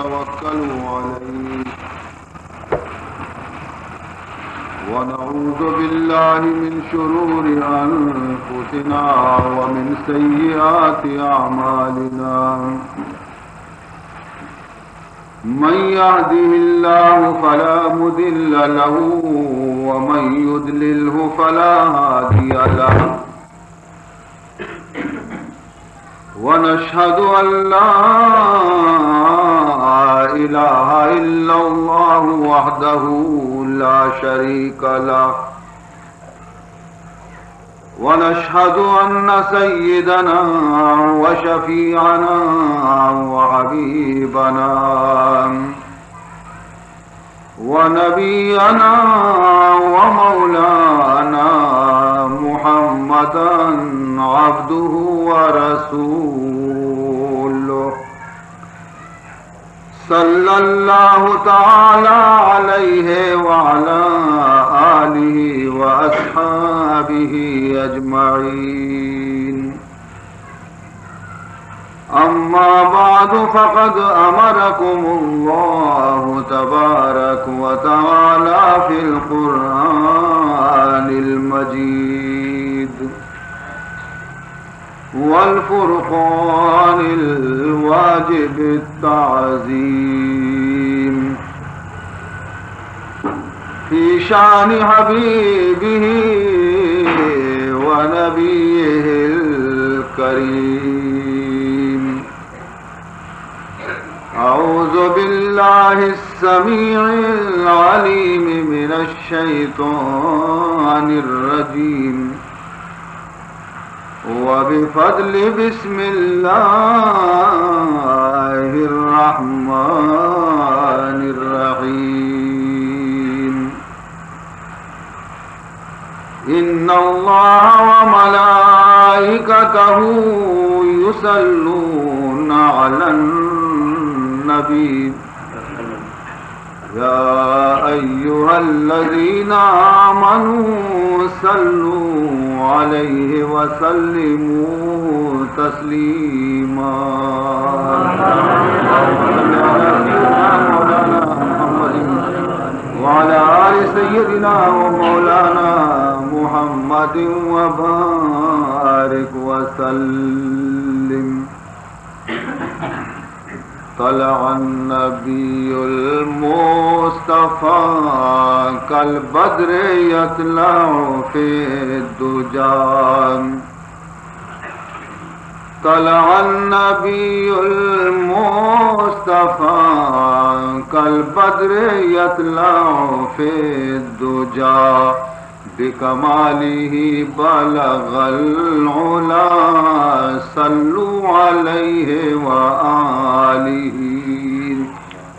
توكلوا عليه. ونعوذ بالله من شرور أنفسنا ومن سيئات أعمالنا. من يهده الله فلا مضل له ومن يضلله فلا هادي له. ونشهد أن لا إله إلا الله وحده لا شريك له. ونشهد أن سيدنا وشفيعنا وحبيبنا ونبينا ومولانا محمدا عبده ورسوله، صلى الله تعالى عليه وعلى آله وأصحابه أجمعين. أما بعد، فقد أمركم الله تبارك وتعالى في القرآن المجيد والفرقان الواجب التعظيم في شأن حبيبه ونبيه الكريم. أعوذ بالله السميع العليم من الشيطان الرجيم. وبفضل بسم الله الرحمن الرحيم. إن الله وملائكته يصلون على النبي. يا أيها الذين آمنوا صلوا عليه وسلموا تسليما. وعلى آل سيدنا ومولانا محمد وبارك وسلم. طلع النبي المصطفى كالبدر يطلع في الدجى. طلع النبي المصطفى كالبدر يطلع في الدجى. بكماله بلغ العلا صلوا عليه وآله.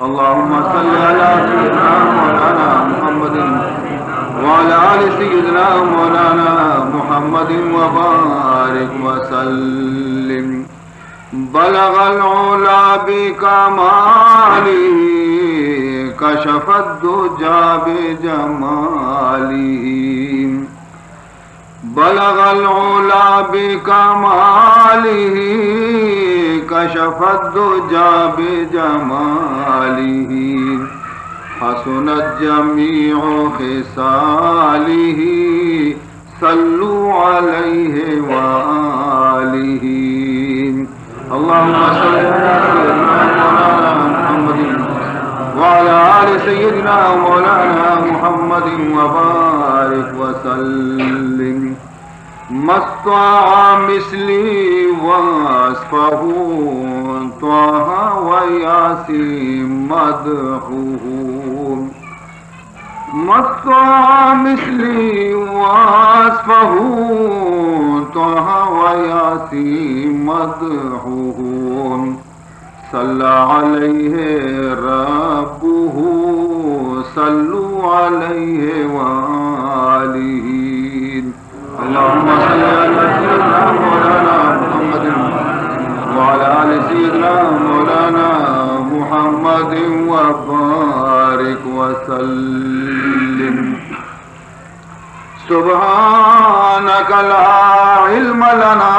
اللهم صل على سيدنا مولانا محمد وعلى آل سيدنا مولانا محمد وبارك وسلم. بلغ العلا بكماله كشف الدجى بجماله. بلغ العلا بكماله كشف الدجى بجماله. حسنت جميع خصاله صلوا عليه وآله. اللهم صل على سيدنا مولانا محمد وعلى آل سيدنا مولانا محمد وبارك وسلم. ما استطاع مثلي وصفه طه وياسين مدحه. ما استطاع مثلي وصفه طه وياسين مدحه. صلى عليه ربه صلوا عليه وآله. اللهم صل على سيدنا مولانا محمد وعلى آل سيدنا مولانا محمد وبارك وسلم. سبحانك لا علم لنا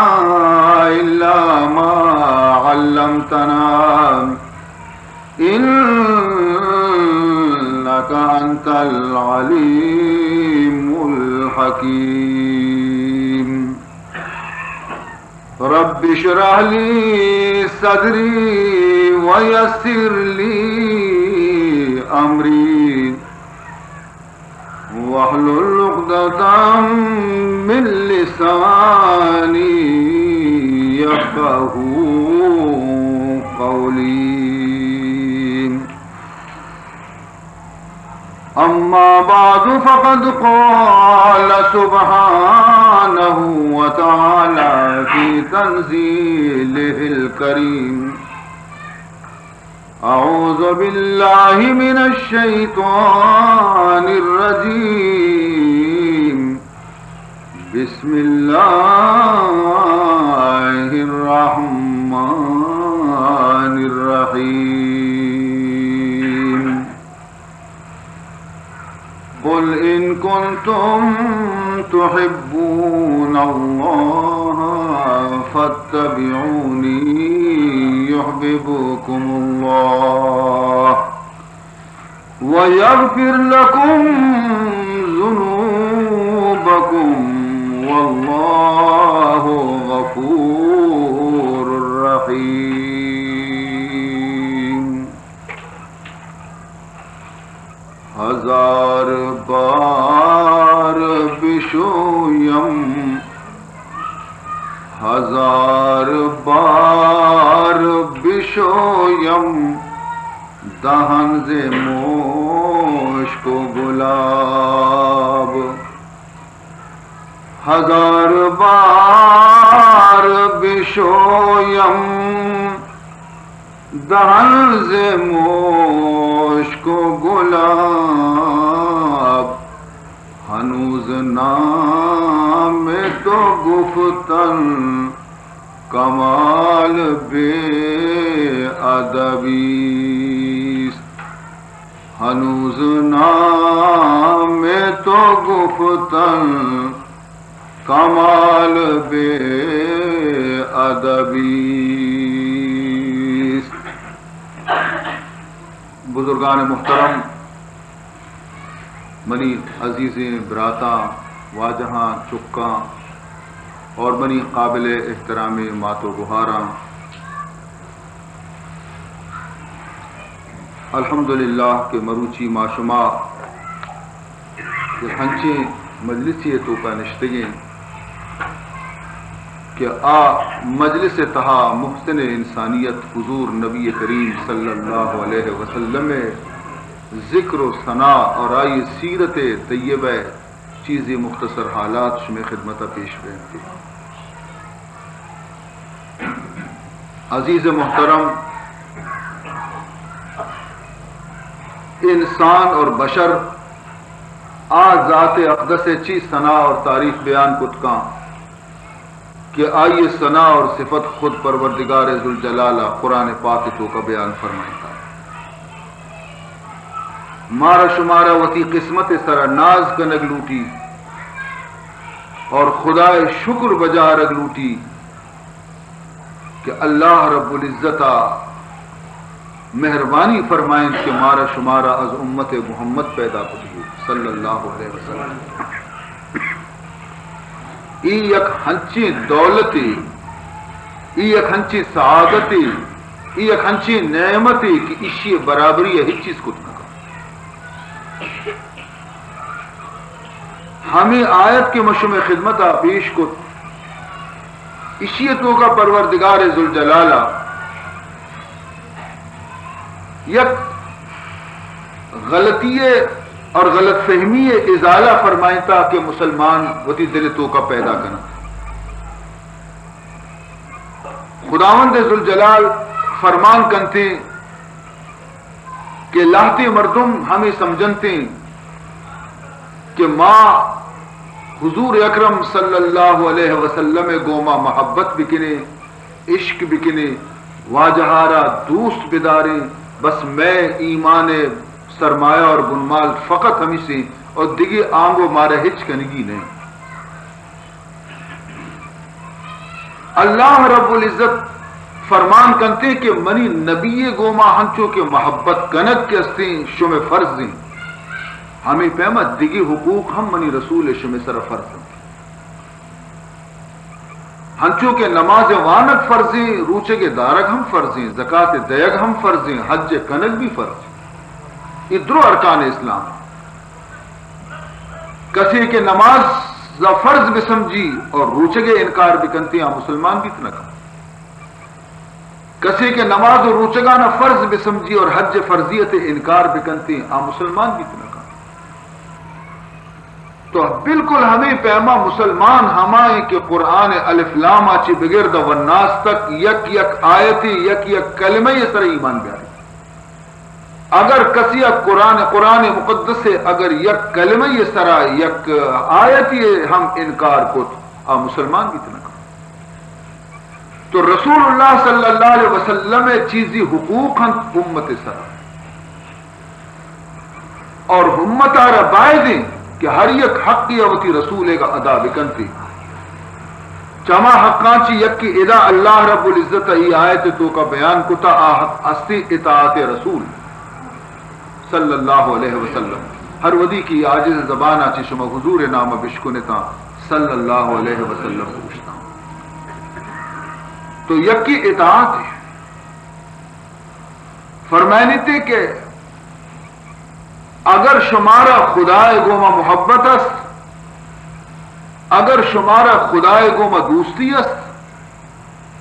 إلا ما علمتنا إنك أنت العليم الحكيم. رب اشرح لي صدري ويسر لي أمري واحلل عقدة من لساني يفقهوا قولي. أما بعد، فقد قال سبحانه وتعالى في تنزيله الكريم: أعوذ بالله من الشيطان الرجيم. بسم الله الرحمن الرحيم. قل إن كنتم تحبون الله فاتبعوني يحببكم الله ويغفر لكم ذنوبكم والله غفور رحيم. هزار بار بشویم، هزار بار بشویم، دهن ز مشک و گلاب. هزار بار بشویم، دهن ز مشک و گلاب، هنوز نام تو گفتن کمال بے ادبی است. هنوز نام تو گفتن کمال بے ادبی است. بزرگان محترم، منی عزیزیں براتاں، واجہاں، چکاں اور منی قابل احترامیں مات و گہاراں، الحمدللہ کہ مروچی ما شما یک ہنچیں مجلسے ءِ توکا نشتگیں کہ آ مجلس ءِ تہا محسن انسانیت حضور نبی کریم صلی اللہ علیہ وسلم ءِ ذکر و ثنا اور آئی سیرت طیبہ ءِ چیزے مختصر حالات شمئے خدمت ءَ پیش بینت. عزیز محترم، انسان اور بشر آ ذات اقدس ءِ چی ثنا اور تعریف بیان کت کاں کہ آئی ثنا اور صفت خود پروردگار ذوالجلال ءَ قرآن پاک ءِ توکا بیان فرمائتا. مارا شمارا وتی قسمت ءِ سرا ناز کنگ لوٹی اور خدا ءِ شکر بجا آرگ لوٹی کہ اللہ رب العزت ءَ مہربانی فرمائینت کہ مارا شمارا از امت محمد پیدا کتگی صلی اللہ علیہ وسلم. ای یک ہنچیں دولتے، ای یک ہنچیں سعادتے، ای یک ہنچیں نعمتے کہ ایشی برابری ءَ ہچ چیز کت نہ کنت. ہمے آیت کہ من شمئے خدمت ءَ پیش کت، ایشی ءِ توکا پروردگار ذوالجلال ءَ یک غلطی ءِ اور غلط فہمی ءِ ازالہ فرمائینتا کہ مسلمان وتی دل ءِ توکا پیدا کنت. خداوند ذوالجلال فرمان کنتے کہ لہتے مردم ہمے سمجھنتیں کہ ما حضور اکرم صلی اللہ علیہ وسلم ءِ گوما محبت بکنیں، عشق بکنیں، واجہارا دوست بداریں، بس مئے ایمان ءِ سرمایہ اور بنمال فقط ہمیشیں اور دگہ آنگو مارا ہچ کنگی نہیں. اللہ رب العزت فرمان کنتے کہ منی نبی گوما ہنچو کہ محبت کنگ کہ استیں شمے فرض ایں، ہمے پیما دگہ حقوق ہم منی رسول شمے سرا فرض ایں۔ ہنچو کہ نماز وانگ فرض ایں، روچگ دارگ ہم فرض ایں، زکات دیگ ہم فرض ایں، حج کنگ بھی فرض ایں۔ یہ درو ارکان اسلام۔ کسے کہ نماز فرض بسمجھی اور روچگ انکار بکنتے، آ مسلمان بیت نہ کن۔ کسے کہ نماز و روچگانا فرض بسمجھی اور حج فرضیت انکار بکنتے، آ مسلمان بیت نہ کن۔ تو بالکل ہمے پیما مسلمان ہما ایں کہ قرآن الف لام آ چہ بگر دا والناس تک یک یک آیتے، یک یک کلمہ سر ایمان بیاری۔ اگر کسی ء قرآن، قرآن مقدس ء اگر یک کلمہ ء سرا یک آیتی ء ہم انکار کت، آ مسلمان بیت نہ کن۔ تو رسول اللہ صلی اللہ علیہ وسلم ء چیزی حقوق انت امت ء سرا، اور امت ء را باید انت کہ ہر یک حقی ء وتی رسول ء ادا بکنت۔ چما حقاں چی یکی ادا اللہ رب العزت ء ای آیت توکا بیان کتا، آ حق استی اطاعت رسول صلی اللہ علیہ وسلم۔ ہر ودی کی عاجز زبان آ چی شما حضور نام بشکنتاں صلی اللہ علیہ وسلم گوشتاں۔ تو یکی اطاعت ہے۔ فرمائنیتے کہ اگر شمارا خدائے گوما محبت است، اگر شمارا خدائے گوما دوستی است،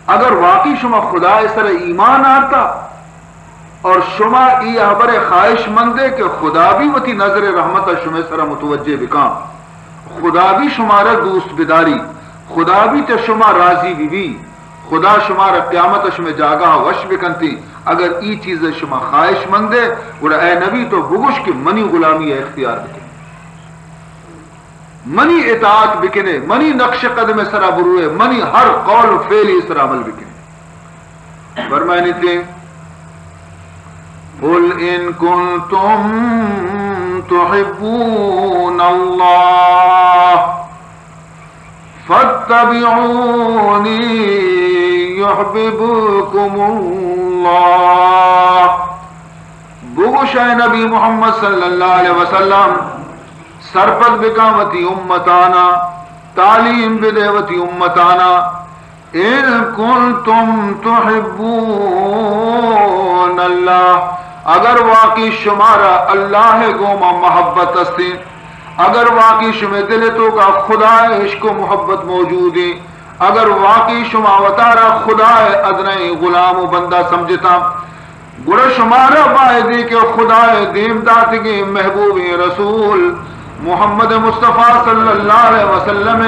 اگر واقعی شما خدائے سر ایمان آرتا اور شما ای حبر خواہش مندے کہ خدا بھی وتی نظر رحمت شمے سر متوجہ بکاں، خدا بھی شمارا دوست بداری، خدا بھی چہ شما راضی بی بی، خدا شمارا قیامت شمے جاگہ وش بکنتی۔ اگر ای چیز شما خواہش مندے، گڑا اے نبی تو بگوش کہ منی غلامی اختیار بکن، منی اطاعت بکنے، منی نقش قدم سرا بروے، منی ہر قول و فعل سرا عمل بکنے۔ فرمائنیتے، قل ان کنتم تحبون اللہ فاتبعونی یحببکم اللہ۔ بگوش اے نبی محمد صلی اللہ علیہ وسلم، سرپد بکن وتی امتانا، تعلیم بدے وتی امتانا، ان کنتم تحبون اللہ، اگر واقعی شمارا اللہ گوما محبت استیں، اگر واقعی شمے دل توکا خدا عشق و محبت موجودیں، اگر واقعی شما وتارا خدا ادنائیں غلام و بندہ سمجھتا، گڑا شمارا بایدے کہ خدائے دیم داتگیں محبوبیں رسول محمد مصطفی صلی اللہ علیہ وسلم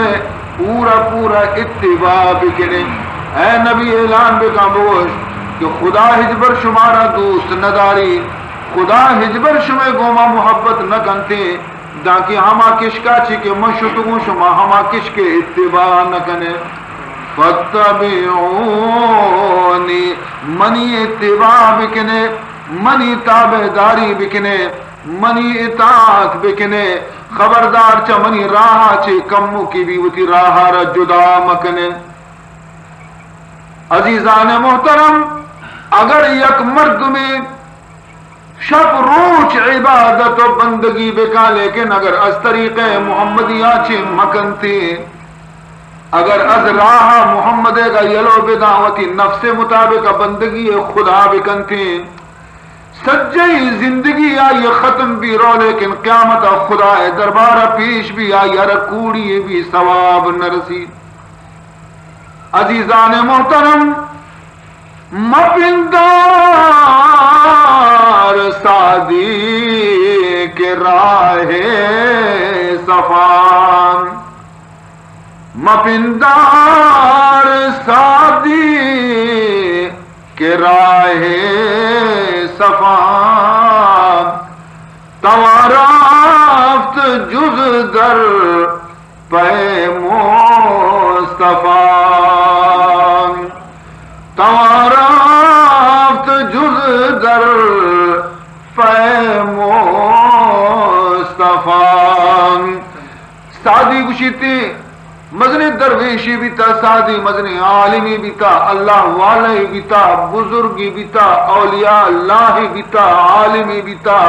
پورا پورا اتباع بکنے۔ اے نبی، اعلان بکن، بگوش کہ خدا ہچبر شمارا دوست نداری، خدا ہچبر شمے گوما محبت نکنتے، دانکہ ہما کشکا چی کہ من شتگوں، شما ہما کشکے اتباع نکنے۔ فاتبعونی، منی اتباع بکنے، منی تابعداری بکنے، منی اطاعت بکنے، خبردار چہ منی راہا چے کموکی بھی وتی راہا را جدا مکنے۔ عزیزان محترم، اگر یک مردمے شپ روچ عبادت و بندگی بکا، لیکن اگر از طریقہ محمدی آ چے مکنتے، اگر از راہ محمد گا یلو بداں، وتی نفس مطابق بندگی خدا بکنتے، سجئی زندگی آئی ختم بی رو، لیکن قیامت خدا دربار پیش بی، آئی ہر کوڑی بی ثواب نرسی۔ عزیزان محترم، مپندار سعدی کہ راہ صفا، مپندار سعدی کہ راہ صفا، توان رفت جز در پے مصطفی، توان رفت جز در پے مصطفی۔ سعدی گوشیتی، مزنیں درویشے بیتا، سعدی مزنیں عالمے بیتا، اللہ والے بیتا، بزرگے بیتا، اولیاء اللہ بیتا، عالمے بیتا۔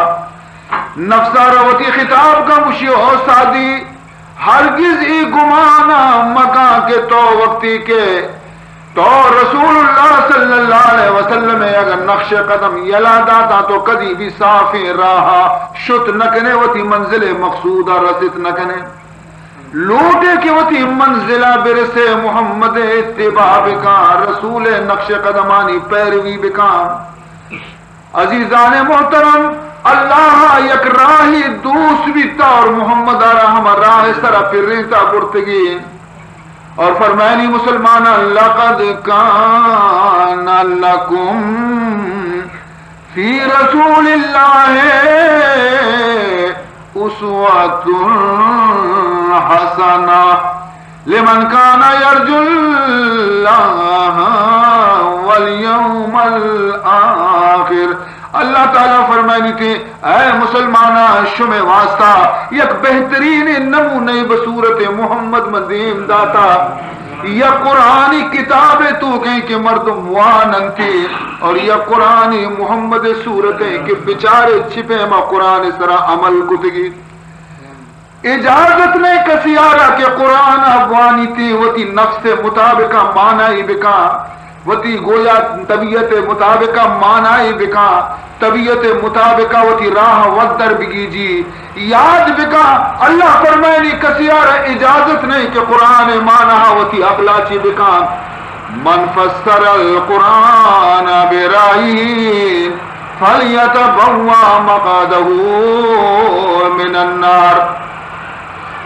نفسا را وتی خطاب کن، گوشی، او سعدی، ہرگز ای گمانا مکن کہ تو وقتی کہ تو رسول اللہ صلی اللہ علیہ وسلم ء اگر نقش قدم یلا داتا تو کدی بھی صافیں راہ شت نہ کنے، وتی منزل مقصود رست نہ کنے۔ لوٹے کہ وتی منزلہ برسے، محمد اتباع بکاں، رسول نقش قدمانی پیروی بکاں۔ عزیزان محترم، اللہ یک راہی دوست بیتا اور محمد آرا ہم راہ سرا پرینتا برتگی۔ اور فرمائنی مسلمان، لقد کان لکم فی رسول اللہ اسوۃ حسنہ لمن کان یرجو اللہ والیوم الآخر۔ اللہ تعالی فرمائنی تھی، اے مسلماناں، شمے واسطہ یک بہترین نمونہ بصورت محمد من دیم داتا۔ یا قرآنی کتاب تو کہیں کہ مردم واننتی، اور یا قرآنی محمد صورت کہ بچارے چھ پیما قرآن سرا عمل کتگی۔ اجازت نہیں کسی آرا کہ قرآن بوانیتی، وتی نفس مطابقہ معنی بکا، وتی گویا طبیعت مطابقہ معنی بکا، طبیعت مطابقہ وتی راہ ودر بگیجی۔ یاد بکا، اللہ فرمائنی کسی آرا اجازت نہیں کہ قرآن معنی وتی عقلا چی بکا۔ من فسر القرآن برأیه فلیتبوأ مقعده من النار۔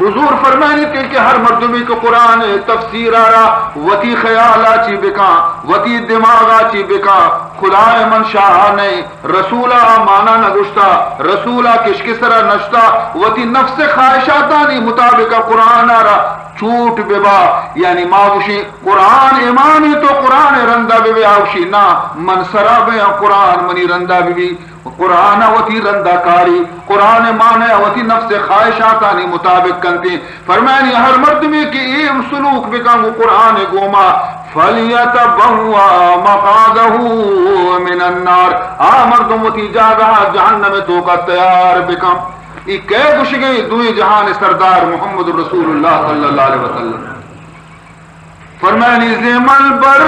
حضور فرمائنی تھی کہ ہر مردمی کہ قرآن تفسیر آرا وتی خیالا چی بکا، وتی دماغا چی بکا، خدا من شاہ نہیں، رسولا مانا نہ گشتا، رسولا کشک سرا نشتا، وتی نفس خواہشاتانی مطابق قرآن آرا چوٹ ببا، یعنی ما گوشی قرآن امام تو قرآن رندا ببی، آوشی نا، من سرا بیاں قرآن منی رندا ببی۔ قرآن وتی رندا کاری، قرآن معنی وتی نفس خواہشاتانی مطابق کنتی۔ فرمائنی ہر مردمی کہ ایم سلوک بکن و قرآن گوما، فلیتبوأ مقعده من النار، آ مردم وتی جاگہ جہنم توکا تیار بکن۔ ای کئے گوشگیں؟ دوئیں جہان سردار محمد رسول اللہ صلی اللہ علیہ وسلم۔ فرمانی زمل بر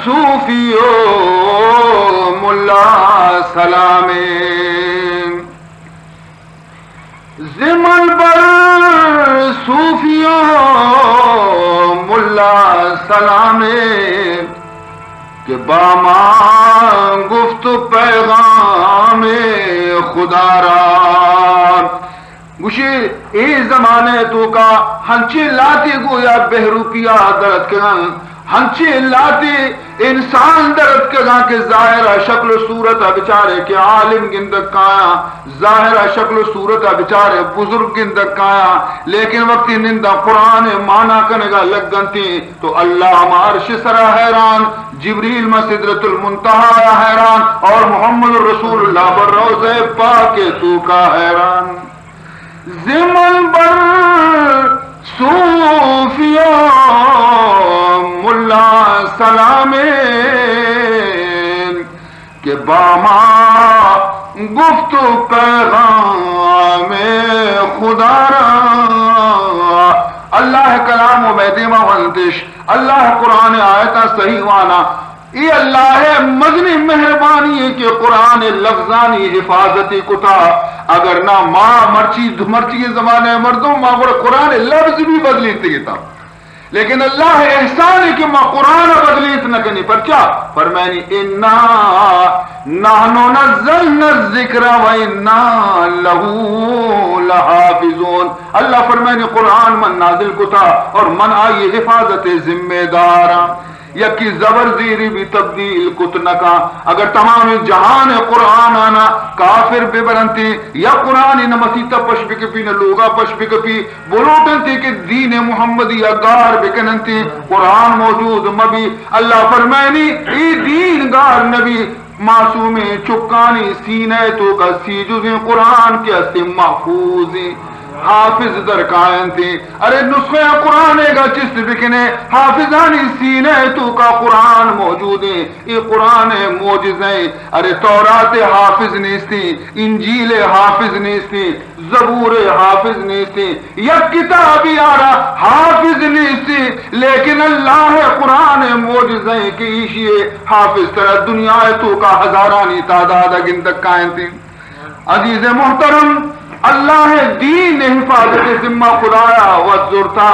صوفی و ملا سلامیں، زمل بر صوفی و ملا سلامیں، کہ با ما گفت و پیغام خدا را۔ گوشی، اے زمانہ توکا ہنچیں لاتے گویا بہروپیا درتکگاں، ہنچیں لاتے انسان درتکگاں کہ ظاہرا شکل و صورتا بچارے کہ عالم گندگ کایاں، ظاہرا شکل و صورتا بچارے بزرگ گندگ کایاں، لیکن وقتی نندا قرآن مانا کنگا لگنتی تو اللہ ما عرش سرا حیران، جبریل ما سدرۃ المنتہی حیران، اور محمد رسول اللہ بر روضہ پاک توکا حیران۔ زمن بر صوفی و ملا سلامیں، کہ با ما گفت و پیغام خدا را۔ اللہ کلام و مئے دیما ونتش، اللہ قرآن آیتاں صحیح وانا۔ اے اللہ ء مزنیں مہربانی ہے کہ قرآن لفظانی حفاظتی کتا، اگر نہ ما مرچی، مرچی زمانہ مردم ما گڑا قرآن لفظ بھی بدلیت گتا۔ لیکن اللہ احسان ہے کہ ما قرآن بدلیت نہ کنی۔ پرچا؟ فرمانی، انا نحن نزلنا الذکر و انا لہ لحافظون۔ اللہ فرمانی، قرآن من نازل کتا اور من آئی حفاظت ذمہ داراں۔ یکی زبر زیری بھی تبدیل کت نکا۔ اگر تمام جہان قرآن آنا کافر ببرنتی یا قرآن نہ مسیتا پش بکپی نہ لوگا پش بکپی، بلوٹنتی کہ دین محمدی ء گار بکننتی، قرآن موجود مبی۔ اللہ فرمائنی، اے دین گار نبی، معصومیں چکانی سینہ توکا سی جزیں قرآن کہ استی محفوظیں۔ حافظ در کاینتی۔ ارے نسخہ قرآن گا چست بکنے، حافظانی سینہ توکا قرآن موجود ہیں۔ اے قرآن معجزہ ہیں۔ ارے تورات حافظ نیستی، انجیل حافظ نیستی، زبور حافظ نیستی، یک کتابی آرا حافظ نیستی، لیکن اللہ قرآن معجزہ ہیں کہ ایشی حافظ ترا دنیا توکا ہزارانی تعداد گندگ کاینتی۔ عزیز محترم، اللہ دین حفاظت ذمہ خدایا وت زرتا۔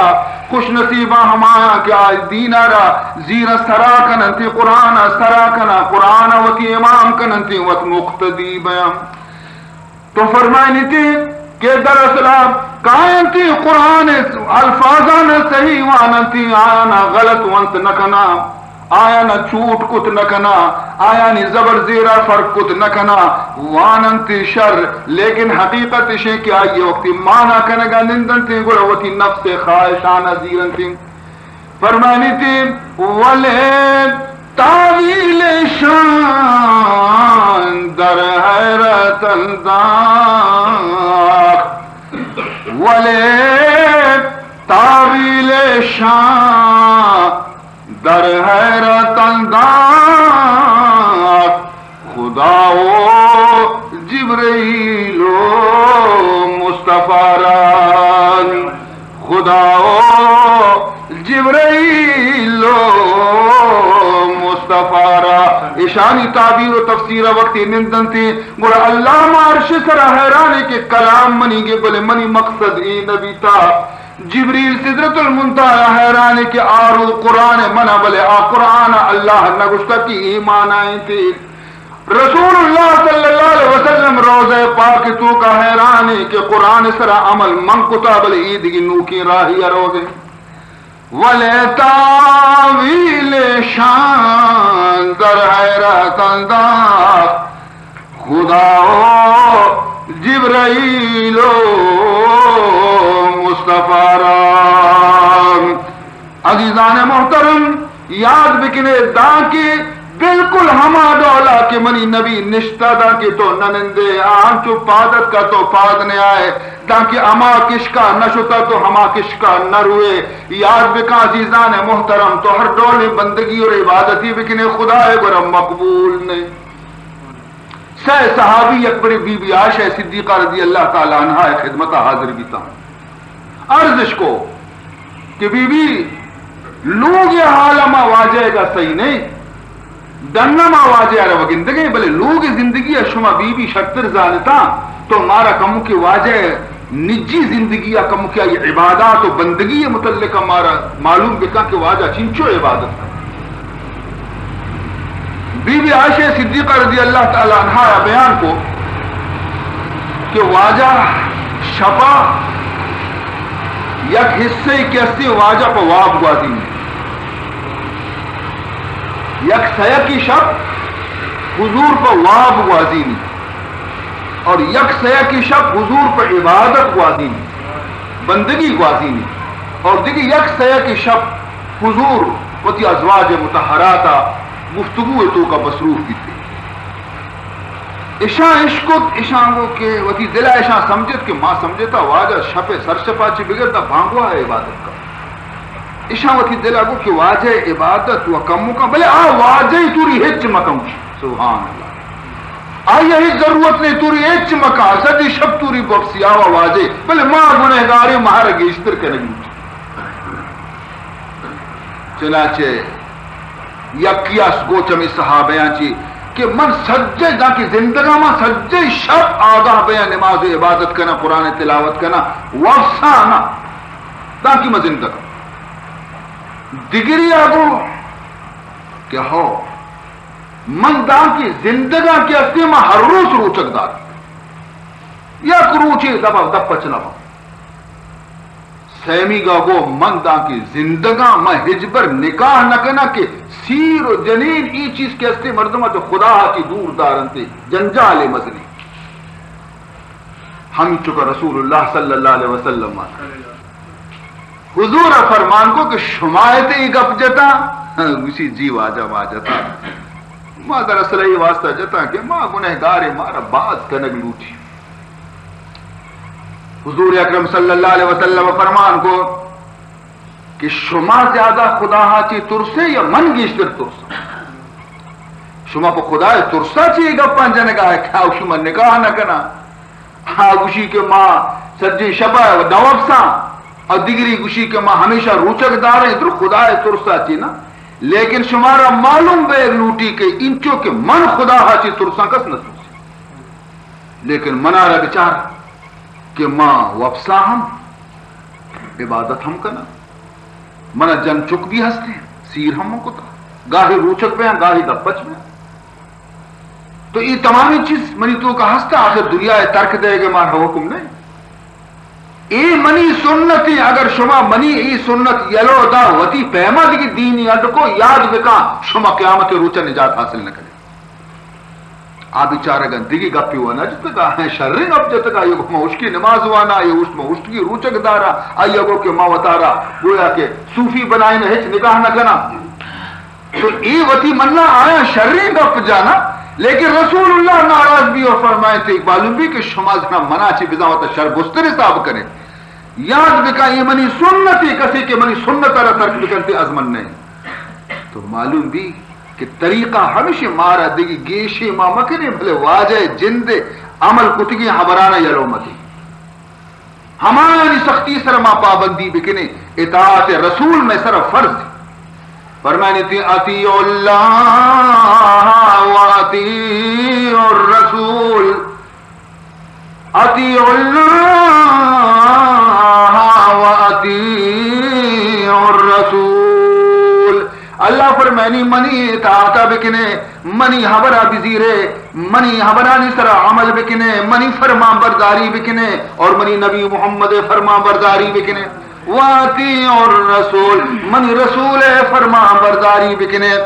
خوش نصیباں ہمایاں کہ آ دین را زیرا سرا کننتی، قرآن سرا کنا، قرآن وتی امام کننتی، وت مقتدی بیاں۔ تو فرمائنیتی کہ دراصل کاینتی قرآن الفاظان صحیح واننتی، آیانا غلط ونت نکنا۔ آیانا چوٹ کت نہ کنا، آیانی زبر زیرا فرق کت نہ کنا، واننتی شر، لیکن حقیقت اشیں کہ آئی وقتی مانا کنگا نندنتی، گڑا وتی نفس خواہشانا زیرنتی۔ فرمانیتی، ولے تاویل شان در حیرت انداخت، ولے تاویل شان در حیرت انداخت، خدا و جبرئیل و مصطفی را، خدا و جبرئیل و مصطفی را۔ اشانی تعبیر و تفسیر وقتی نندنتی، گڑا اللہ ما عرش سرا حیرانے کہ کلام منی گے، بلے منی مقصد اے نبیتا۔ جبریل سدرۃ المنتہی ءَ حیران کہ آ روچ قرآن ءَ منا، بلے آ قرآن ءَ اللہ نہ گوشتگ کہ اے مانا انت۔ رسول اللہ صلی اللہ علیہ وسلم روضہ پاک ءِ توکا حیران کہ قرآن ءِ سرا عمل من کتا، بلے اے دگہ نوکیں راہے ءَ روگ ءَ انت۔ ولے تاویل شان در حیرت انداخت، خدا و جبرائیل و مصطفی را۔ عزیزان محترم، یاد بکنے دانکہ بالکل ہما ڈولا کہ منی نبی نشتہ، دانکہ تو نہ نندے، آ انچو پاد اتکا تو پاد نیائے، دانکہ ہما کشکا نہ شتا تو ہما کشکا نہ روئے۔ یاد بکن عزیزان محترم، تو ہر ڈولیں بندگی اور عبادتی بکنے، خدا ءِ گورا مقبول نہیں۔ سئے صحابی یک برے بی بی عائشہ صدیقہ رضی اللہ تعالی عنہا ءِ خدمتا حاضر بیتاں۔ عرض اش کو کہ بی بی، لوگ ءِ حال ما واجہ ءَ گا صحیح نہیں، ڈن ما واجہ ءَ را وگندگیں، بلے لوگ ءِ زندگی ءَ شما بی بی شرتر زانتاں، تو مارا کمکے واجہ ءِ نجی زندگی ءَ کمکے آئی عبادات و بندگی ءِ متعلق ءَ مارا معلوم بکن کہ واجہ چنچو عبادت کنت۔ بی بی عائشہ صدیقہ رضی اللہ تعالی عنہا ءَ بیان کو کہ واجہ شپا یک حصے کہ استی واجہ پہ واب گوازینی، یک سیکی شپ حضور پہ واب گوازینی۔ اور یک سیکی شپ حضور پہ عبادت گوازینی، بندگی گوازینی، اور دگہ یک سیکی شپ حضور وتی ازواج مطہراتا گفتگو ءِ توکا مصروف بیتے۔ اشاں اشکت، اشاں گو کہ وتی دلا اشاں سمجھت کہ ما سمجھتا واجہ شپ ءِ سرشپا چہ بگر دا بانگواہ ءَ عبادت کا۔ اشاں وتی دلا گو کہ واجہ عبادت و کمکاں، بلے آ واجہ توری ہچ مکن۔ سبحان اللہ۔ آئی ءَ ہچ ضرورت نہیں توری ہچ مکا، سجی شپ توری بکسی آوا واجہ، بلے ما گنہگاریں، مارا گیشتر کنگی۔ چنانچہ یکی اس گو چمی صحابیاں چی کہ من سجے دانکہ زندگاں، من سجے شپ آگاہ بیاں، نماز و عبادت کناں، قرآن تلاوت کناں، وپساں نہ، دانکہ من زندگاں۔ دگری آ گو کہ ہو، من دانکہ زندگاں کہ ہستیں، من ہر روچ روچگ دار، یک روچے دپ، دپ پچ نہ باں۔ سیمیگا گو من دانکہ زندگاں، من ہچبر نکاح نہ کناں کہ سیر و جنین ای چیز کہ ہستیں مردماں چہ خدا ءَ چی دور دارنت، جنجالے مزنیں۔ ہمینچکا رسول اللہ صلی اللہ علیہ وسلم ءَ حضور ءَ فرمان کو کہ شما ات اے گپ جتا؟ گوشی جی واجہ ما جتا، ما دراصل اے واسطہ جتا کہ ما گنہگاریں، مارا باز کنگ لوٹی۔ حضور اکرم صلی اللہ علیہ وسلم فرمان کو کہ شما زیادہ خدا ہا چی ترسے یا من گیشتر ترساں؟ شما پہ خدا ترسا چی گپاں جنگا ہے کہ آ شما نگاہ نہ کنا؟ آ گوشی کہ ما سجیں شپا نہ وپساں، اور دیگری گوشی کہ ما ہمیشہ روچگ داریں، در خدا ترسا چی نا؟ لیکن شمارا معلوم بے لوٹی کہ انچو کہ من خدا ہا چی ترساں کس نہ ترسی۔ لیکن منارا بچار کہ ما وپسا ہم عبادت ہم کناں، منا جن چک بھی ہستیں، سیر ہم من کتا، گاہی روچک بیاں، گاہی دپچ بیاں۔ تو اے تمامی چیز منی توکا ہستا، آخر دنیا ء ترک دئیگ ء مارا حکم نہیں۔ اے منی سنت ایں، اگر شما منی اے سنت یلو دا وتی پیما دگہ دینی اڈ کو، یاد بکاں شما قیامت روچا نجات حاصل نہ کنے۔ آ بیچارگاں دگہ گپی ونا جتگا، شریں گپ جتگا، یہ گما اشکی نماز وانا، یہ اشت ما اشتگی روچگ دارا، آئی گو کہ ما وتارا گویا کہ صوفی بنائیں، ہچ نگاہ نہ کنا۔ تو اے وتی منا آیاں شریں گپ جانا، لیکن رسول اللہ ناراض بھی اور فرمائے تے معلوم بھی کہ شما زنا منا چی بزاں وتا شر بستر حساب کرے۔ یاد بکا اے منی سنت ایں، کسے کہ منی سنت را ترک بکنتے از من نہیں۔ تو معلوم بھی کہ طریقہ ہمیشہ مارا دگی گیشے ما مکنے، بھلے واجہ جند عمل کتگی حبرانا یلو متی۔ ہمایانی سختی سر ما پابندی بکنیں، اطاعت رسول میں سر فرض۔ فرمائنی تی اطیعوا اللہ و اطیعوا الرسول، اطیعوا اللہ و اطیعوا الرسول۔ اللہ فرمائنی منی اطاعتا بکنے، منی حبرا بزیرے، منی حبرانی سرا عمل بکنے، منی فرمان برداری بکنے اور منی نبی محمد فرمان برداری بکنے۔ واطیعوا الرسول، منی رسول فرمان برداری بکنے۔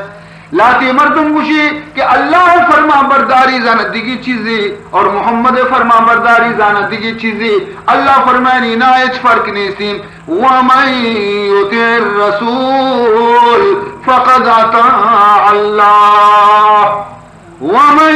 لاتی مردم گوشی کہ اللہ فرمان برداری زانت دگی چیزی اور محمد فرمان برداری زانت دگی چیزی۔ اللہ فرمانی نا ہچ فرق نیستی۔ ومن یطع الرسول فقد اطاع اللہ۔ ومن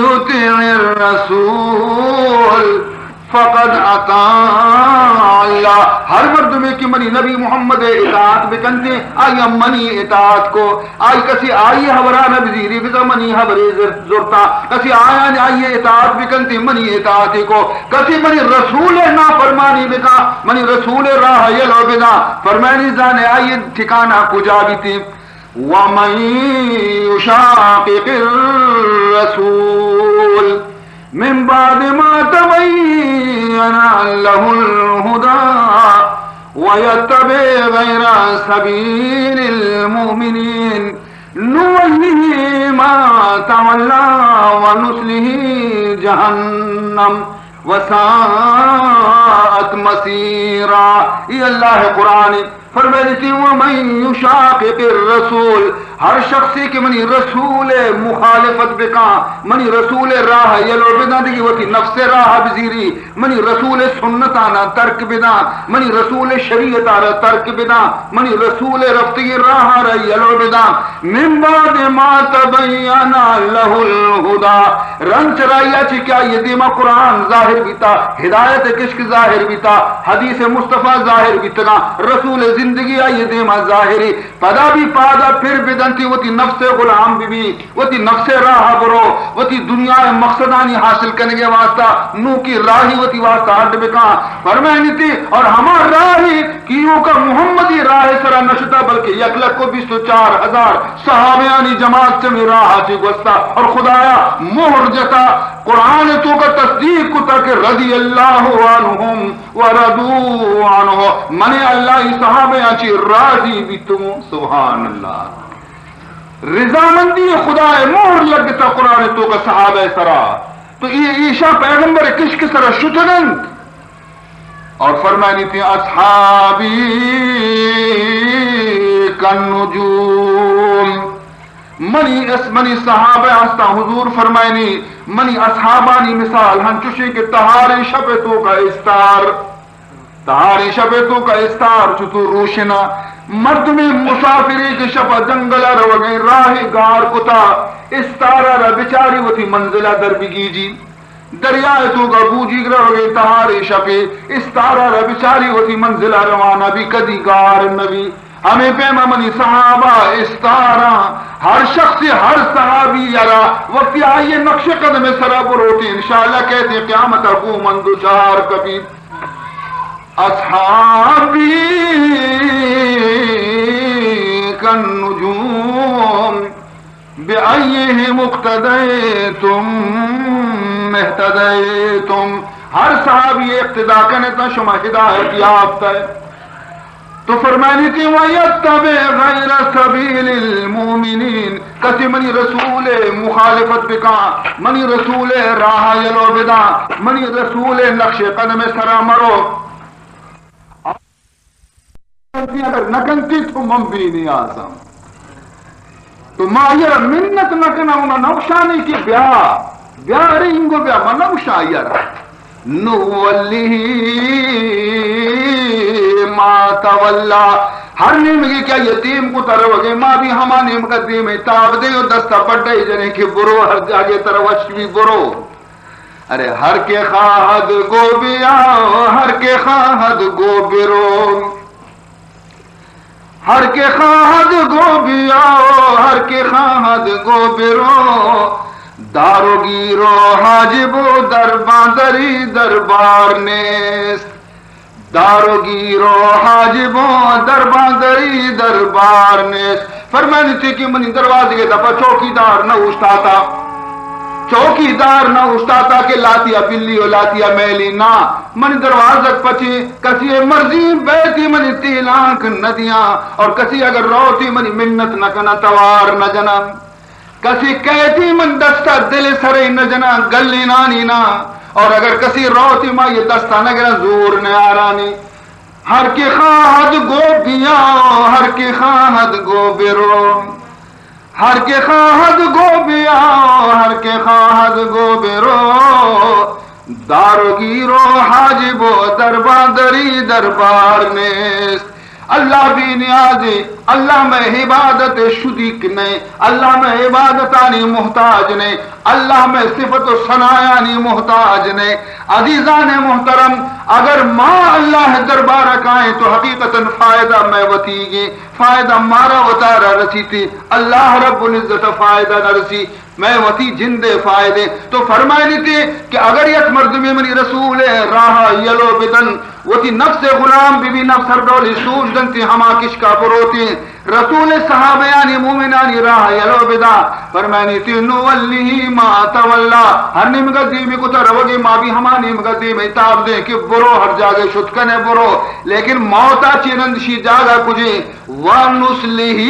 یطع الرسول فقد اطاع اللہ۔ ہر مردمے کہ منی نبی محمد اطاعت بکنتے، آئی منی اطاعت کو۔ آئی کسی آئی حبران بزیری بزا منی حبری زر-، زرتا۔ کسی آیان آئی اطاعت بکنتے، منی اطاعت کو۔ کسی منی رسول نافرمانی بکا، منی رسول راہ یلو بدا۔ فرمانی زانے آئی ٹھکانہ کجا بیتی۔ ومن یشاقق الرسول من بعد ما تبین له الهدى ويتبع غير سبيل المؤمنين نوله ما تولى ونصله جهنم وساءت مصيرا۔ یہ اللہ قرآن فرمائیتی، ومن یشاقق الرسول، ہر شخصے کہ منی رسول مخالفت بکاں، منی رسول راہ یلو بداں، دگہ وتی نفس راہ بزیری، منی رسول سنتانا ترک بداں، منی رسول شریعتارا ترک بداں، منی رسول رفتگی راہارا یلو بداں۔ من بعد ما تبین له الهدى، رند چرائیا چی کہ آئی دیما قرآن ظاہر بیتا، ہدایت کشک ظاہر بیتا، حدیث مصطفی ظاہر بیتگاں، رسول زندگی آئی دیما ظاہری، پدا بھی پادا پھر بدنتی وتی نفس غلام بی بی، وتی نفس راہ برو، وتی دنیا مقصدانی حاصل کنگے واسطہ نوکی راہی وتی واسطہ اڈ بکاں۔ فرمائنیتی، اور ہما راہی کہ ایوکا محمدی راہ سرا نشتا، بلکہ یک لکھ و بیست و چار ہزار صحابیانی جماعت چمی راہ چی گوستا اور خدایا مہر جتا، قرآن توکا تصدیق کتا کہ رضی اللہ عنہم و رضوا عنہ، من اللہ ای صحابیاں چی راضی بیتوں۔ سبحان اللہ۔ رضامندی خدا مہر لگتا قرآن توکا صحابہ سرا۔ تو ای ایشا پیغمبر کشک سرا شتگنت۔ اور فرمانی تھی، اصحابی کالنجوم، منی اس، منی صحابہ ہستا، حضور فرمائنی، منی اصحابانی مثال ہنچوشی کہ تہاریں شپ توکا استار، تہاریں شپ توکا استار چطور روشنا، مردم مسافری کہ شپا جنگلا روگیں راہ گار کتا، استارا را بچاری وتی منزلا در بگیجی۔ دریائے توکا بوجیگ روگے، تہارے شپے استارا را بچاری وتی منزلا روانہ بی، کدی گار نبی۔ ہمے پیما منی صحابہ استاراں، ہر شخص، ہر صحابی یرا وقتی آئیے نقش قدم سرا بروتے، انشاءاللہ کہتے قیامتا گوں من دچار کپیت۔ اصحابی کالنجوم بأیہم اقتدیتم اہتدیتم۔ ہر صحابی اقتدا کنے تا شما ہدایت یافتہ۔ تو فرمانی تھی، ویتبع غیر سبیل المؤمنین، کسی منی رسول مخالفت بکا، منی رسول راہ یلو بدا، منی رسول نقش قدم سرا مرو۔ اگر نہ کنتی تو من بے نیازاں۔ تو ما آئی را منت نہ کناں، ما نہ گوشانی کہ بیا، بیا، ارے انگو بیا، ما نہ گوشاں آئی را۔ نولی ما تولا، ہر نیمگی کہ آئی دیم کو تروگے، ما بھی ہما نیمگا دیم تاب دے و دستا پڈے جنے کہ برو، ہر جاگے ترا وش بھی برو۔ ارے ہر کہ خواہد گو بیا، ہر کہ خواہد گو برو۔ ہر کہ خواہد گو بیا، ہر کہ خواہد گو برو۔ دار و گیر و حاجب و درباندری دربار نیست۔ دار و گیر و حاجب و درباندری دربار نیست۔ فرمانی تھی کہ منی دروازگے دپا چوکیدار نہ اوشتاتا، چوکیدار نہ اوشتاتا کہ لاتیا بلی و لاتیا میلی، نہ، منی دروازگ پچیں، کسی مرضی بیتی منی تیلانک نہ دیاں، اور کسی اگر روتی منی منت نہ کنا، توار نہ جنا۔ کسی کہتی من دستا دل سرے نہ جنا، گلینانی نا، اور اگر کسی روتی ما یہ دستا نہ گرا، زور نیارانی۔ ہر کہ خواہد گو بیا، ہر کہ خواہد گو برو۔ ہر کہ خواہد گو بیا، ہر کہ خواہد گو برو۔ دار و گیر و حاجب و درباندری دربار نیست۔ اللہ بے نیازے، اللہ مئے عبادت شدیک نئے، اللہ مئے عبادتانی محتاج نئے، اللہ مئے صفت و ثنایانی محتاج نئے۔ عزیزان محترم، اگر ما اللہ دربارا کائیں تو حقیقتاً فائدہ مئے وتیگیں، فائدہ مارا وتارا رسیتی، اللہ رب العزت فائدہ نہ رسی۔ مئے وتی جند ء فائدے۔ تو فرمائنیت کہ اگر یک مردمے منی رسول ء راہ ء یلو بدن، وتی نفس ء غلام بہ بی، نفس ہر ڈولی سوج دنت، ہما کشکا بروت، رسول ء صحابیانی مومنانی راہ ء یلو بدا، فرمائنیت نولیہ ما تولی، ہر نیمگا دیمی کتا روگے، ما بھی ہما نیمگا دیمی تاب دیں کہ برو، ہر جاگہ شت کنے برو، لیکن موتا چہ رند شی جاگہ کجے؟ ونصلیہ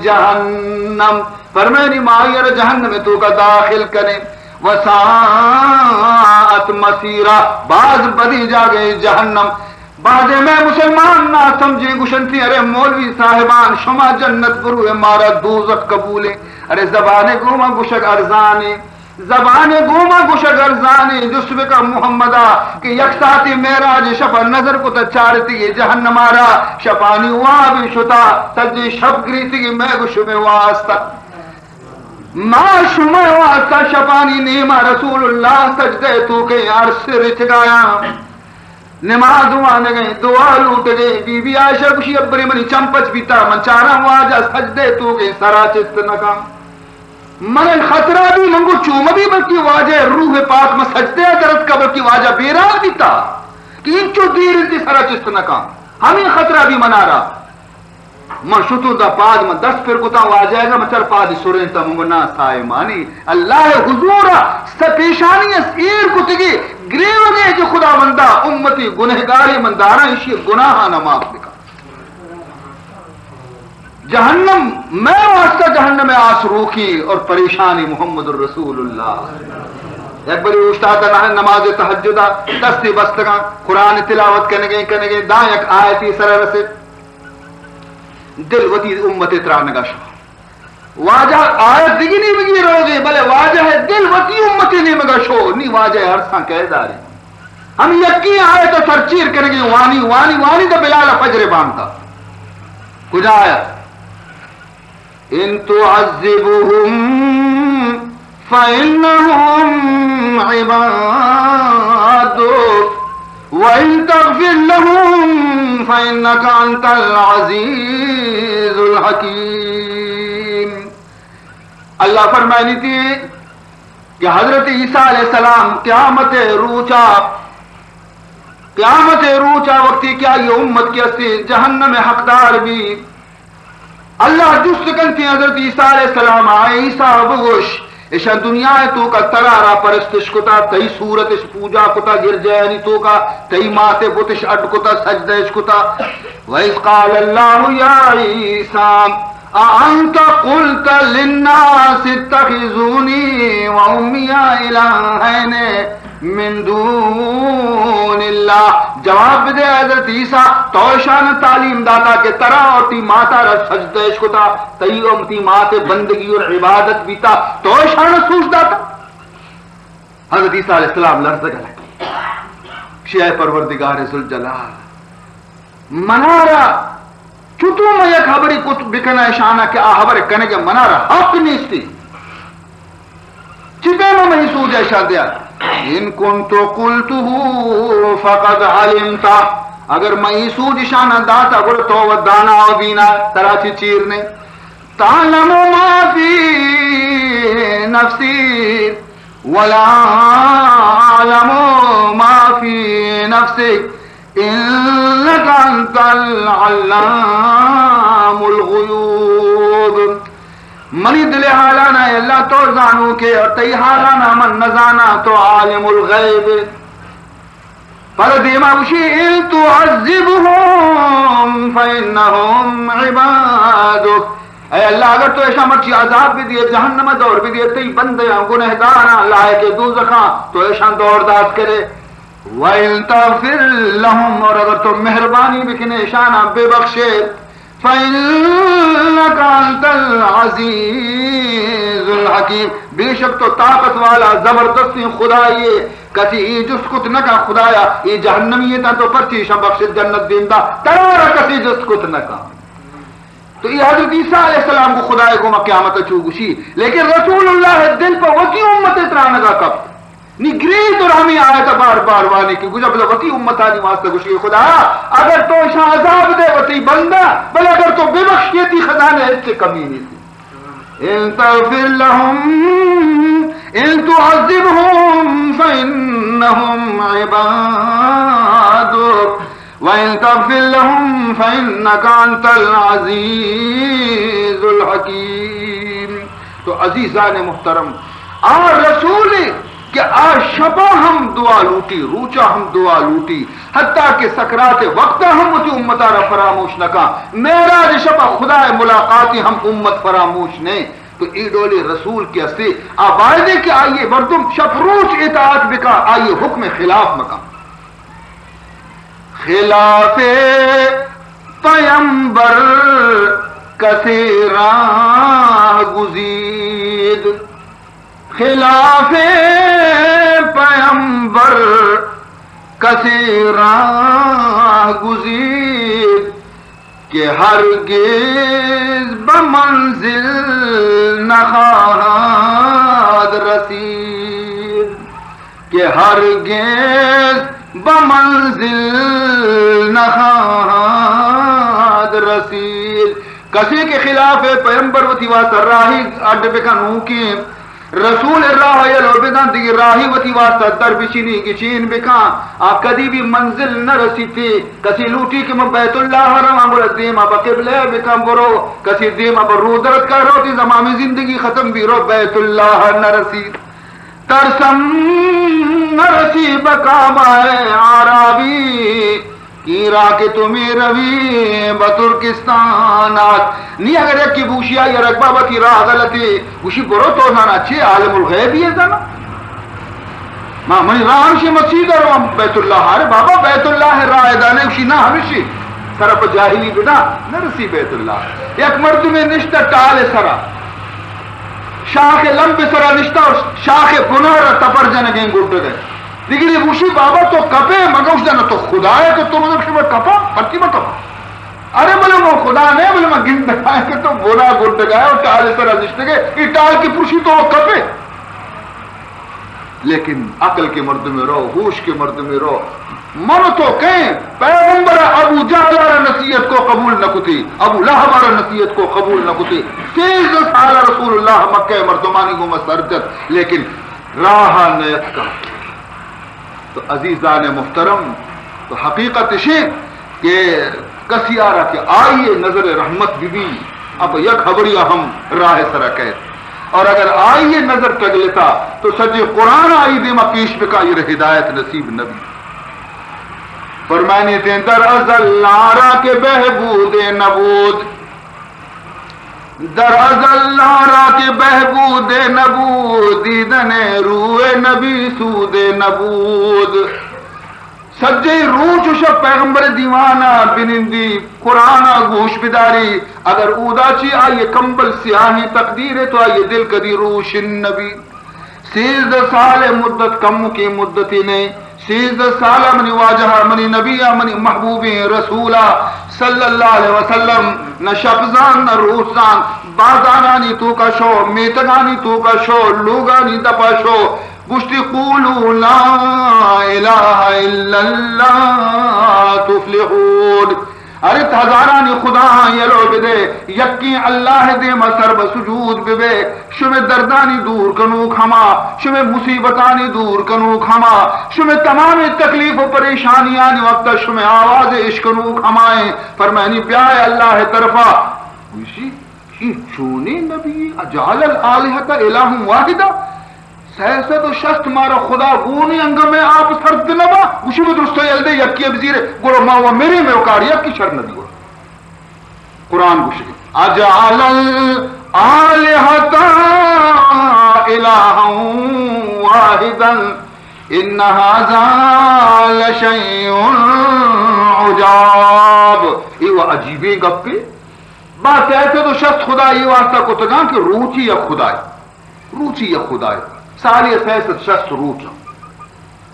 جہنم۔ فرمائنی ما آئی ء را جہنم ء توکا داخل کنیں۔ وساءت مصیرا، باز بدی جاگہ جہنم۔ بازے مئے مسلمان ناسمجھیں گوشنتی، ارے مولوی صاحبان، شما جنت بروئے، مارا دوزخ قبولیں۔ ارے زبان گوما گوشگ ارزانیں، زبان گوما گوشگ ارزانیں۔ جست بکن محمدا کہ یک ساعتی معراج شپا نظر کتا چارتگی جہنما را، شپانی واب شتا، سجیں شپ گریتگی مئے گو شمے واسطہ۔ ما شمئے واسطہ شپانی نیما رسول اللہ سجدہ توکیں عرش رچگایاں۔ نماز وانگیں، دعا لوٹگیں۔ بی بی عائشہ گوشی، ابرے منی چم پچ بیتا، من چاراں واجہ سجدہ توکیں سرا چست نکاں۔ من خطرہ بھی من گو چوم بھی، بلکہ واجہ روح پاک من سجدہ درت کا، بلکہ واجہ بیران بیتا کہ انچو دیر انتی سرا چست نکاں۔ ہمیں خطرہ بھی منارا۔ من شتوں دا پاد، من دست پر کتاں واجہ گا، من چر پادی سرینتا، من گو نا سائمانی، اللہ حضورا سپیشانی اس ایر کتگی، گریوگے جو خداوندا، امتی گنہگاری من داراں، اشی گناہانا معاف بکن۔ جہنم، مئے واسطہ جہنم آس روکی اور پریشانی محمد الرسول اللہ۔ یک بری اوشتاتا نہ نماز تہجدا، دستی بستگاں، قرآن تلاوت کنگیں، کنگیں، داں یک آیتی سر رسے۔ دل وتی امت ء ترانگا شو۔ واجہ آیت دگی نیمگی روگے، بلے واجہ ء دل وتی امت ء نیمگا شو، نی واجہ ء ارساں کئے دارے۔ ہم یکی آیت ء سرچیر کنگی وانی، وانی، وانی دا بلال ء فجر بانتا۔ کجا آیت؟ ان تعذبهم فإنهم عبادك وإن تغفر لهم فإنك أنت العزيز الحكيم۔ اللہ فرمائنیتی کہ حضرت عیسیٰ علیہ السلام قیامت روچا، قیامت روچا وقتی کہ آئی امت کہ استی جہنم حقدار بی، اللہ جست کنتی حضرت عیسیٰ علیہ السلام، اے عیسیٰ بگوش، اشاں دنیا توکا ترا را پرستش کتا، تئی صورتش پوجا کتا، گرجایانی توکا تئی مات بتش اڈ کتا، سجدہ اش کتا۔ وَإِذْ قَالَ اللَّهُ يَا عِيسَى أَأَنْتَ قُلْتَ لِلنَّاسِ اتَّخِذُونِي وَأُمِّيَ إِلَٰهَيْنِ مِن دُونِ اللَّهِ۔ جواب بدے حضرت عیسیٰ، تو اشان تعلیم داتا کہ ترا اور تی ماتا را سجدہ اش کتا، تئی اور تی مات بندگی اور عبادت بیتا، تو اشان سوچ داتا؟ حضرت عیسیٰ علیہ السلام لرزگ لگی۔ شی اے پروردگار ذوالجلال، منارا چتو من یک حبری کت بکناں اشانا کہ آ حبر کنگ منارا حق نیستی۔ چی پیما من ای سوج اشان دیا؟ إِن كُنتُ قُلْتُهُ فَقَدْ عَلِمْتَهُ۔ اگر من ای سوج اشانا داتا، گڑا تو و دانا و بینا، ترا چی چیر نے۔ تَعْلَمُ مَا فِي نَفْسِي وَلَا أَعْلَمُ مَا فِي نَفْسِكَ إِنَّكَ أَنْتَ عَلَّامُ الْغُيُوبِ۔ منی دل حالانا اے اللہ تو زانوکے، اور تئی حالانا من نزانا، تو عالم الغیب۔ پدا دیما گوشی، إِن تُعَذِّبْهُمْ فَإِنَّهُمْ عِبَادُكَ۔ اے اللہ، اگر تو ایشاں مرچی عذاب بدیے، جہنم دور بدیے، تئی بندیاں، گنہگاراں، لائق دوزخاں، تو ایشاں دور دات کرے۔ وَإِن تَغْفِرْ لَهُمْ، اور اگر تو مہربانی بکنے، ایشانا ببخشے، فَإِنَّكَ أَنْتَ الْعَزِيزُ الْحَكِيمُ، بے شک تو طاقت والا زبردستیں خدائے، کسی ای جست کت نہ کن، خدایا، ای جہنمی تا تو پرچی ایشاں بخشت جنت دیندا، ترا را کسی جست کت نہ کن۔ تو ای حضرت عیسیٰ علیہ السلام کو خدائے گوما قیامت چو گوشی، لیکن رسول اللہ دل پہ وتی امت ترانگا کپت۔ نی گریت اور ہمیں آیت بار بار وانی کہ گوشا بلے وتی امتانی واسطہ گوشی، خدا، اگر تو ایشاں عذاب دے وتی بندہ، بلے اگر تو ببخشیتی، خزانے ہچ کمی نہیں۔ إِن تَغْفِرْ لَهُمْ إِن تُعَذِّبْهُمْ فَإِنَّهُمْ عِبَادُكَ وَإِن تَغْفِرْ لَهُمْ فَإِنَّكَ أَنْتَ الْعَزِيزُ الْحَكِيمُ۔ تو عزیزان محترم، آ رسول کہ آ شپا ہم دعا لوٹی، روچا ہم دعا لوٹی، حتیٰ کہ سکرات وقتا ہم وتی امتا را فراموش نہ کن۔ معراج شپا خدا ملاقاتی ہم امت فراموش نہیں۔ تو ای ڈولی رسول کہ استے، آ بایدے کہ آئیے مردم شپ روچ اطاعت بکن، آئیے حکم خلاف مکن۔ خلاف پیمبر کسی راہ گزید، خلاف پیمبر کسی راہ گزید، کہ ہرگز بہ منزل نخواہد رسید۔ کہ ہرگز بہ منزل نخواہد رسید۔ کسی کہ خلاف پیمبر وتی واسطہ راہی اڈ بکن، نوکیں رسول راہ یلو بدن، دگہ راہی وتی واسطہ در بچینی، گچین بکن، آ کدی بھی منزل نہ رسیتی۔ کسی لوٹی کہ من بیت اللہ رواں، گڑا دیما بہ قبلہ بکن برو، کسی دیما بہ رودرت کا رو، تی زمامی زندگی ختم بی، رو بیت اللہ نہ رسید۔ ترسم نرسی بہ کعبہ اعرابی، کی راہ کہ تو می روی بہ ترکستان آت۔ نی اگر یکی بوشی آئی رگ بابا تی راہ غلطی، گوشی برو تو زانا چی عالم الغیبی ہے زانا۔ ما منی راہ ہمشی مسجد رو بیت اللہ، ارے بابا بیت اللہ راہ دانے، گوشی نہ ہمشی۔ سر پہ جاہلی بدا نرسی بیت اللہ۔ یک مردمے نشتہ ٹال سرا، شاخ لمب سرا نشتہ اور شاخ بنا را تپر جنگیں گڈگ ء۔ دگری گوشی، بابا تو کپے؟ مگوش جنا تو خدا ہے کہ تو مگوش میں کپا، پرچی میں کپا۔ ارے بلے من خدا نہیں، بلے من گندگا کہ تو بنا گڈگا ہے اور ٹال سرا نشتگے، ای ٹال کی پرشی تو کپے۔ لیکن عقل کے مردمے رو، ہوش کے مردمے رو، من تو کہیں پیغمبر ابو جہل ءَ را نصیحت کو قبول نہ کتے، ابو لہب ءَ را نصیحت کو قبول نہ کتے۔ سیزدہ سال رسول اللہ مکہ مردمانی گوما سر جت، لیکن راہ نیتکا۔ تو عزیزان محترم، تو حقیقت اشیں کہ کسی آرا کہ آئی نظر رحمت بی بی، اب یک خبری ہم راہ سرا کئیت۔ اور اگر آئی نظر ٹگلتا تو سجے قرآن آئی دیما پیش بکا، یہ ہدایت نصیب نبی۔ فرمانی تھے در ازل آرا کہ بہبود نبود، در ازل آرا کہ بہبود نبود، دیدن روئے نبی سود نبود۔ سجے روچ و شپ پیغمبر دیوانا بنندی، قرآنا گوش بداری، اگر اودا چی آئی کمبل سیاہیں تقدیر تو آئی دل کدی روشن نبی۔ سیزدہ سال مدت کمکیں مدتی نئے۔ سیزدہ سال منی واجہ، منی نبی، منی محبوبیں رسولا صلی اللہ علیہ وسلم نہ شپ زان نہ روچ زان، بازارانی توکا شو، میتگانی توکا شو، لوگانی دپا شو، گوشتی، قولوا لا الہ الا اللہ تفلحون۔ ارے ہزارانی خداہاں یلو بدے، یکیں اللہ دیما سر بہ سجود ببے، شمے دردانی دور کنوک ہما، شمے مصیبتانی دور کنوک ہما، شمے تمامیں تکلیف و پریشانیانی وقتا شمے آواز اشکنوک ہمائیں۔ فرمانی، بیائے اللہ طرفا۔ گوشی، اے چونیں نبی، اجعل الآلہۃ الہا واحدا؟ سئے سد و شست مارا خدا گونی، انگا مئے آپ سرد نہ با؟ گوشی، بہ درستا یل دے، یکی بزیرے، گڑا ما و میرے میں کار یکی شر نبی گڑا۔ قرآن گوشی، اجعل الآلہۃ الہا واحدا ان ھذا لشیء عجاب۔ اے و عجیبیں گپے۔ با سئے سد و شست خدا اے واسطہ کتگاں کہ روچی یک خدائے۔ روچی یک خدائے، سالے سئے سد شست روچ۔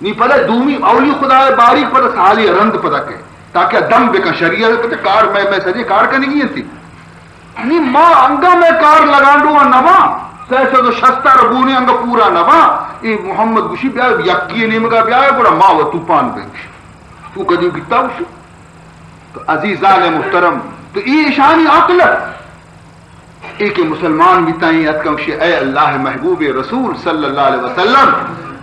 نی پدا دومی اولی خدائے باریک پدا سالے رند پدا کئے، تاکہ دم بکن شریعت پدا کار، مئے، مئے سجے کار کنگی انتی۔ نی ما انگا مئے کار لگانڈو نبا، سئے سد و شست ءَ ربونے انگا پورا نبا۔ اے محمد گوشی، بیا یکی نیمگا بیا، گڑا ما و توپان بنش۔ تو کدی بیتا گوشی؟ تو عزیزان محترم، تو اے اشانی عقل اے کہ مسلمان بیتاں، اے اتکاں گوشی، اے اللہ محبوب رسول صلی اللہ علیہ وسلم،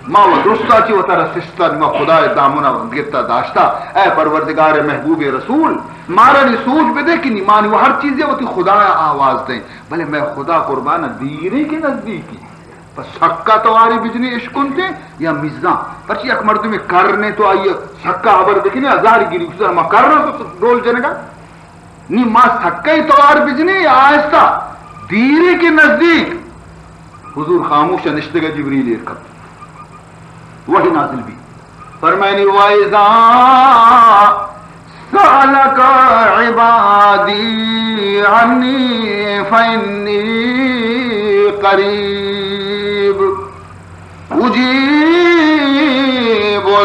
ما و درستا چی وتارا سستا، ما خدا دامنا گپتا داشتا، اے پروردگار محبوب رسول، مارا نی سوج بدے کہ نی مانی و ہر چیزے وتی خدا آواز دیں، بلے میں خدا قربان دیریں کہ نزدیکی، پس حقا تواری بجنی اشکنتے یا میزان، پرچی یک مردمی کرنے تو آئی حقا خبر بکنے، ہزار گیری، ما کرنا تو ڈول جنگا۔ نی ما سکئی توار بجنی یا آہستہ، دیرے کہ نزدیک۔ حضور خاموش نشتگا، جبریل ایر کپت۔ وحی نازل بی۔ فرمائنی، وَإِذَا سَأَلَكَ عِبَادِي عَنِّي فَإِنِّي قَرِيبٌ اجیب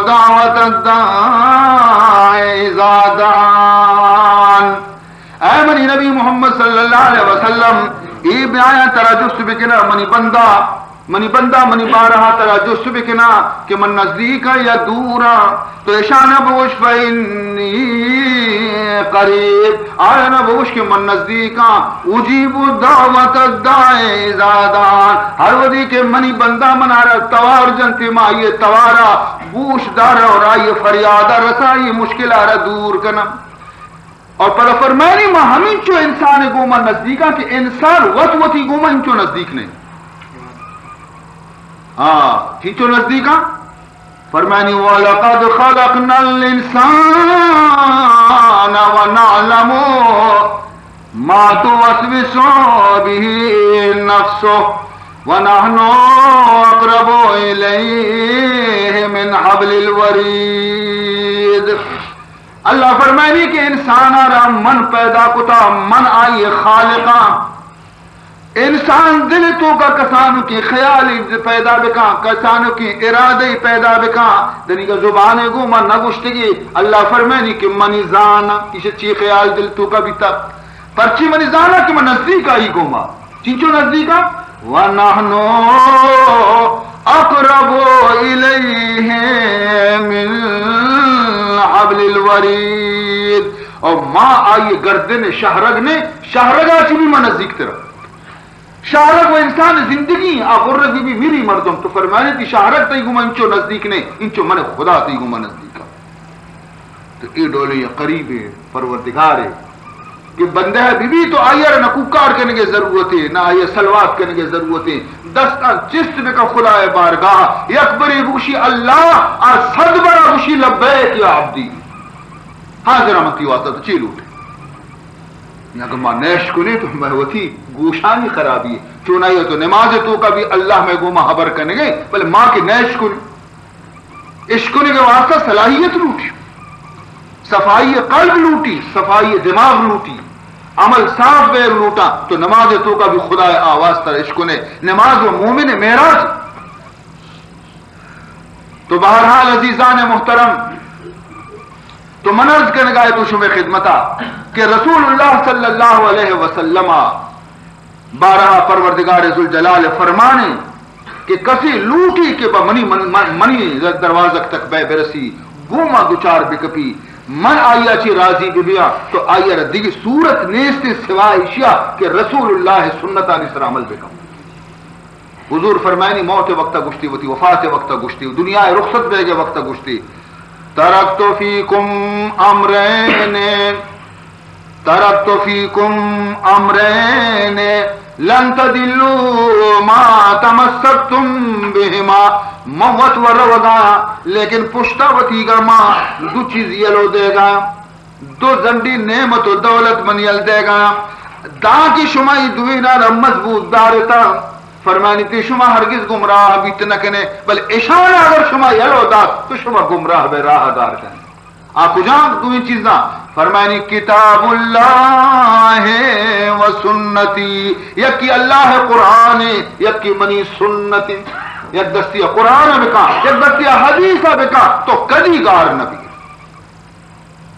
دعوت الداع اذا دعان۔ اے منی نبی محمد صلی اللہ علیہ وسلم، اے بیایاں ترا جست بکناں، منی بندہ، منی بندہ، منی بارہا ترا جست بکناں کہ من نزدیکاں یا دوراں؟ تو اشانا بگوش، فإنی قریب، آیانا بگوش کہ من نزدیکاں، اجیب دعوت الداع اذا دعان، ہر وھدی کہ منی بندہ منارا توار جنت، ما آئی توارا گوش دارا اور آئی فریادا رساں، آئی مشکلارا دور کناں۔ اور پدا فرمائنی، ما ہمینچو انسان گوما نزدیکاں کہ انسان وت وتی گوما انچو نزدیک نہیں۔ ہاں، انچو نزدیکاں۔ فرمانی، وَلَقَدْ خَلَقْنَا الْإِنسَانَ وَنَعْلَمُ مَا تُوَسْوِسُ بِهِ نَفْسُهُ وَنَحْنُ أَقْرَبُ إِلَيْهِ مِنْ حَبْلِ الْوَرِيدِ۔ اللہ فرمانی کہ انسانا را من پیدا کتا، من آئی خالقاں۔ انسان دل توکا کسانوکیں خیالے پیدا بکاں، کسانوکیں ارادے پیدا بکاں، دنیگا زبانے گوما نگوشتگی۔ اللہ فرمانی کہ منی زانا ایشی چی خیال دل توکا بیتا، پرچی منی زانا کہ من نزدیک آئی گوما، چینچو نزدیکا، وَنَحْنُ اقرب الیہ من حبل الورید، اور ما آئی گردن شہرگ نے، شہرگا چی بھی من نزدیک تر۔ شہرگ و انسان زندگی، آ غرگ بھی میری مردم، تو فرمانے تئی شہرگ تئی گما انچو نزدیک نے، انچو من خدا تئی گما نزدیک۔ تو اے ڈولیں یا قریبیں پروردگارے کہ بندہ بی بی تو آئی ءَ را نہ کوکار کنگے ضرورت ہے، نہ آئی ءَ صلوات کنگے ضرورت ہے۔ دستاں چست بکن خدائے بارگاہ، یک برے بگوشی اللہ، آ صد برا گوشی لبیک یا عبدی۔ حاضر من تئی واسطہ، تو چی لوٹے؟ اگہ ما نیش کنیں تو مئے وتی گوشانی خرابی ہے۔ چونائی تو نماز توکا بھی اللہ مئے گوما حبر کنگے، بلے ما کہ نیش کنیں۔ اشکنگ ءِ واسطہ صلاحیت لوٹی، صفائی قلب لوٹی، صفائی دماغ لوٹی، عمل صاف بیر لوٹا، تو نماز توکا بھی خدا آواز تر اشکنے۔ نماز و مومن معراج۔ تو بہرحال عزیزان محترم، تو من عرض کنگائے تو شمے خدمتا کہ رسول اللہ صلی اللہ علیہ وسلم بارہا پروردگار ذوالجلال فرمانے کہ کسے لوٹی کہ بہ منی، من، من، منی دروازگ تک بہ برسی، گوں ما دچار بکپی، من آئیا چی راضی ببیاں، تو آئیا را دگہ صورت نیست سوائے اشیا کہ رسول اللہ سنتانی سر عمل بکن۔ حضور فرمائنی موت وقت گشتی، وتی وفات وقت گشتی، دنیا رخصت بیگے وقت گشتی، ترکت فیکم امرین، ترکت فیکم امرین لن تضلوا ما تمسکتم بہما۔ من وت و روگا، لیکن پشتا وتیگا ما دو چیز یلو دیگا، دو زنڈی نعمت و دولت من یل دیگا، داں کہ شما ای دوینا را مضبوط دارتا۔ فرمانی تی شما ہرگز گمراہ بیت نہ کنے، بل اشان اگر شما یلو دات تو شما گمراہ بے راہ دار کنے۔ آ کجام دوئیں چیزاں؟ فرمائنی، کتاب اللہ و سنتی، یکی اللہ قرآن، یکی منی سنت۔ یک دستی قرآن بکا، یک دستی حدیث بکا، تو کدی گار نبی۔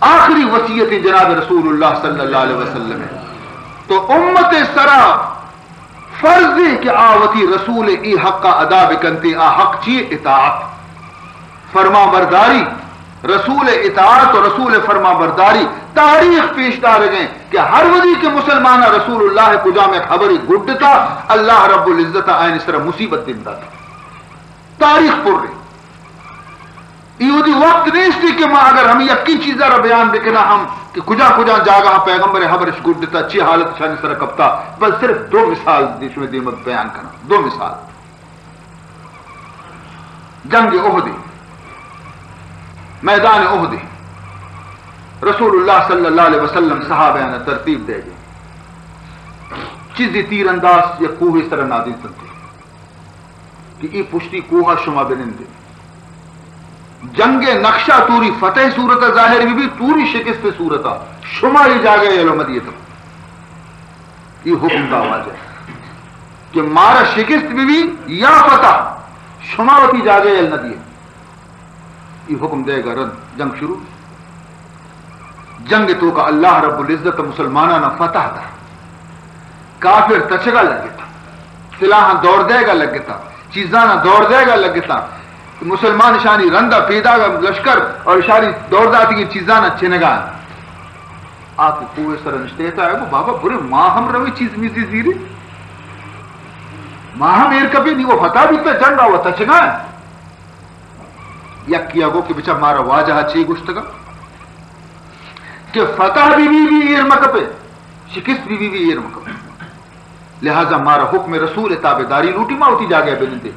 آخری وصیت جناب رسول اللہ صلی اللہ علیہ وسلم ہے۔ تو امت سرا فرض ہے کہ آ وتی رسول ای حق ادا بکنتے، آ حق چی؟ اطاعت، فرما برداری۔ رسول اطاعت و رسول فرما برداری۔ تاریخ پیش دارگیں کہ ہر وقت کہ مسلمان رسول اللہ کجام ایک خبری گڈتا، اللہ رب العزت آئین سر مصیبت دن داتا۔ تاریخ پر ہے۔ ای وتی وقت نیستی کہ ما اگر ہمیں یقین چیزا را بیان بکنا ہم کہ کجا کجا جاگہ پیغمبر حبرش گڈتا، چی حالت شانی سر کپتا، بس صرف دو مثال دی شمے دیمت بیان کنا، دو مثال۔ جنگ احد، میدان احد، رسول اللہ صلی اللہ علیہ وسلم صحابیان ترتیب دے گے، چیزی تیر انداز یا کوہ سر نادین سنتے۔ کہ ای پشتی کوہ شما بنندے۔ جنگ نقشہ توری فتح صورت ظاہر بی بی، توری شکست صورت، شما ای جاگہ یلو مدیت۔ ای حکم دا واجہ کہ مارا شکست بی بی یا فتح، شما وتی جاگہ یل ندیے۔ ای حکم دے گا رند جنگ شروع۔ جنگ توکا اللہ رب العزت مسلمانانا فتح دا۔ کافر تچگا لگتا، سلاحاں دور دے گا لگتا، چیزانا دور دے گا لگتا۔ مسلمان شانی رندا پیدا گا لشکر اور شانی دور داتگی چیزانا چنگا۔ آ کہ کوہ سر نشتے تا، اے گو بابا برے ما ہم روی چیز میزی زیری، ما ہم ایر کپی، نی وہ فتح بیتا، جنگ آ وہ تچگا۔ یکی ءَ گو کہ بچا مارا واجہ ءَ چے گوشتگ کہ فتح بی بی بی ایر مکپے، شکست بی بی بی ایر مکپے، لہذا مارا حکم رسول ءِ تابعداری لوٹی، ما وتی جاگہ ءَ بنندے۔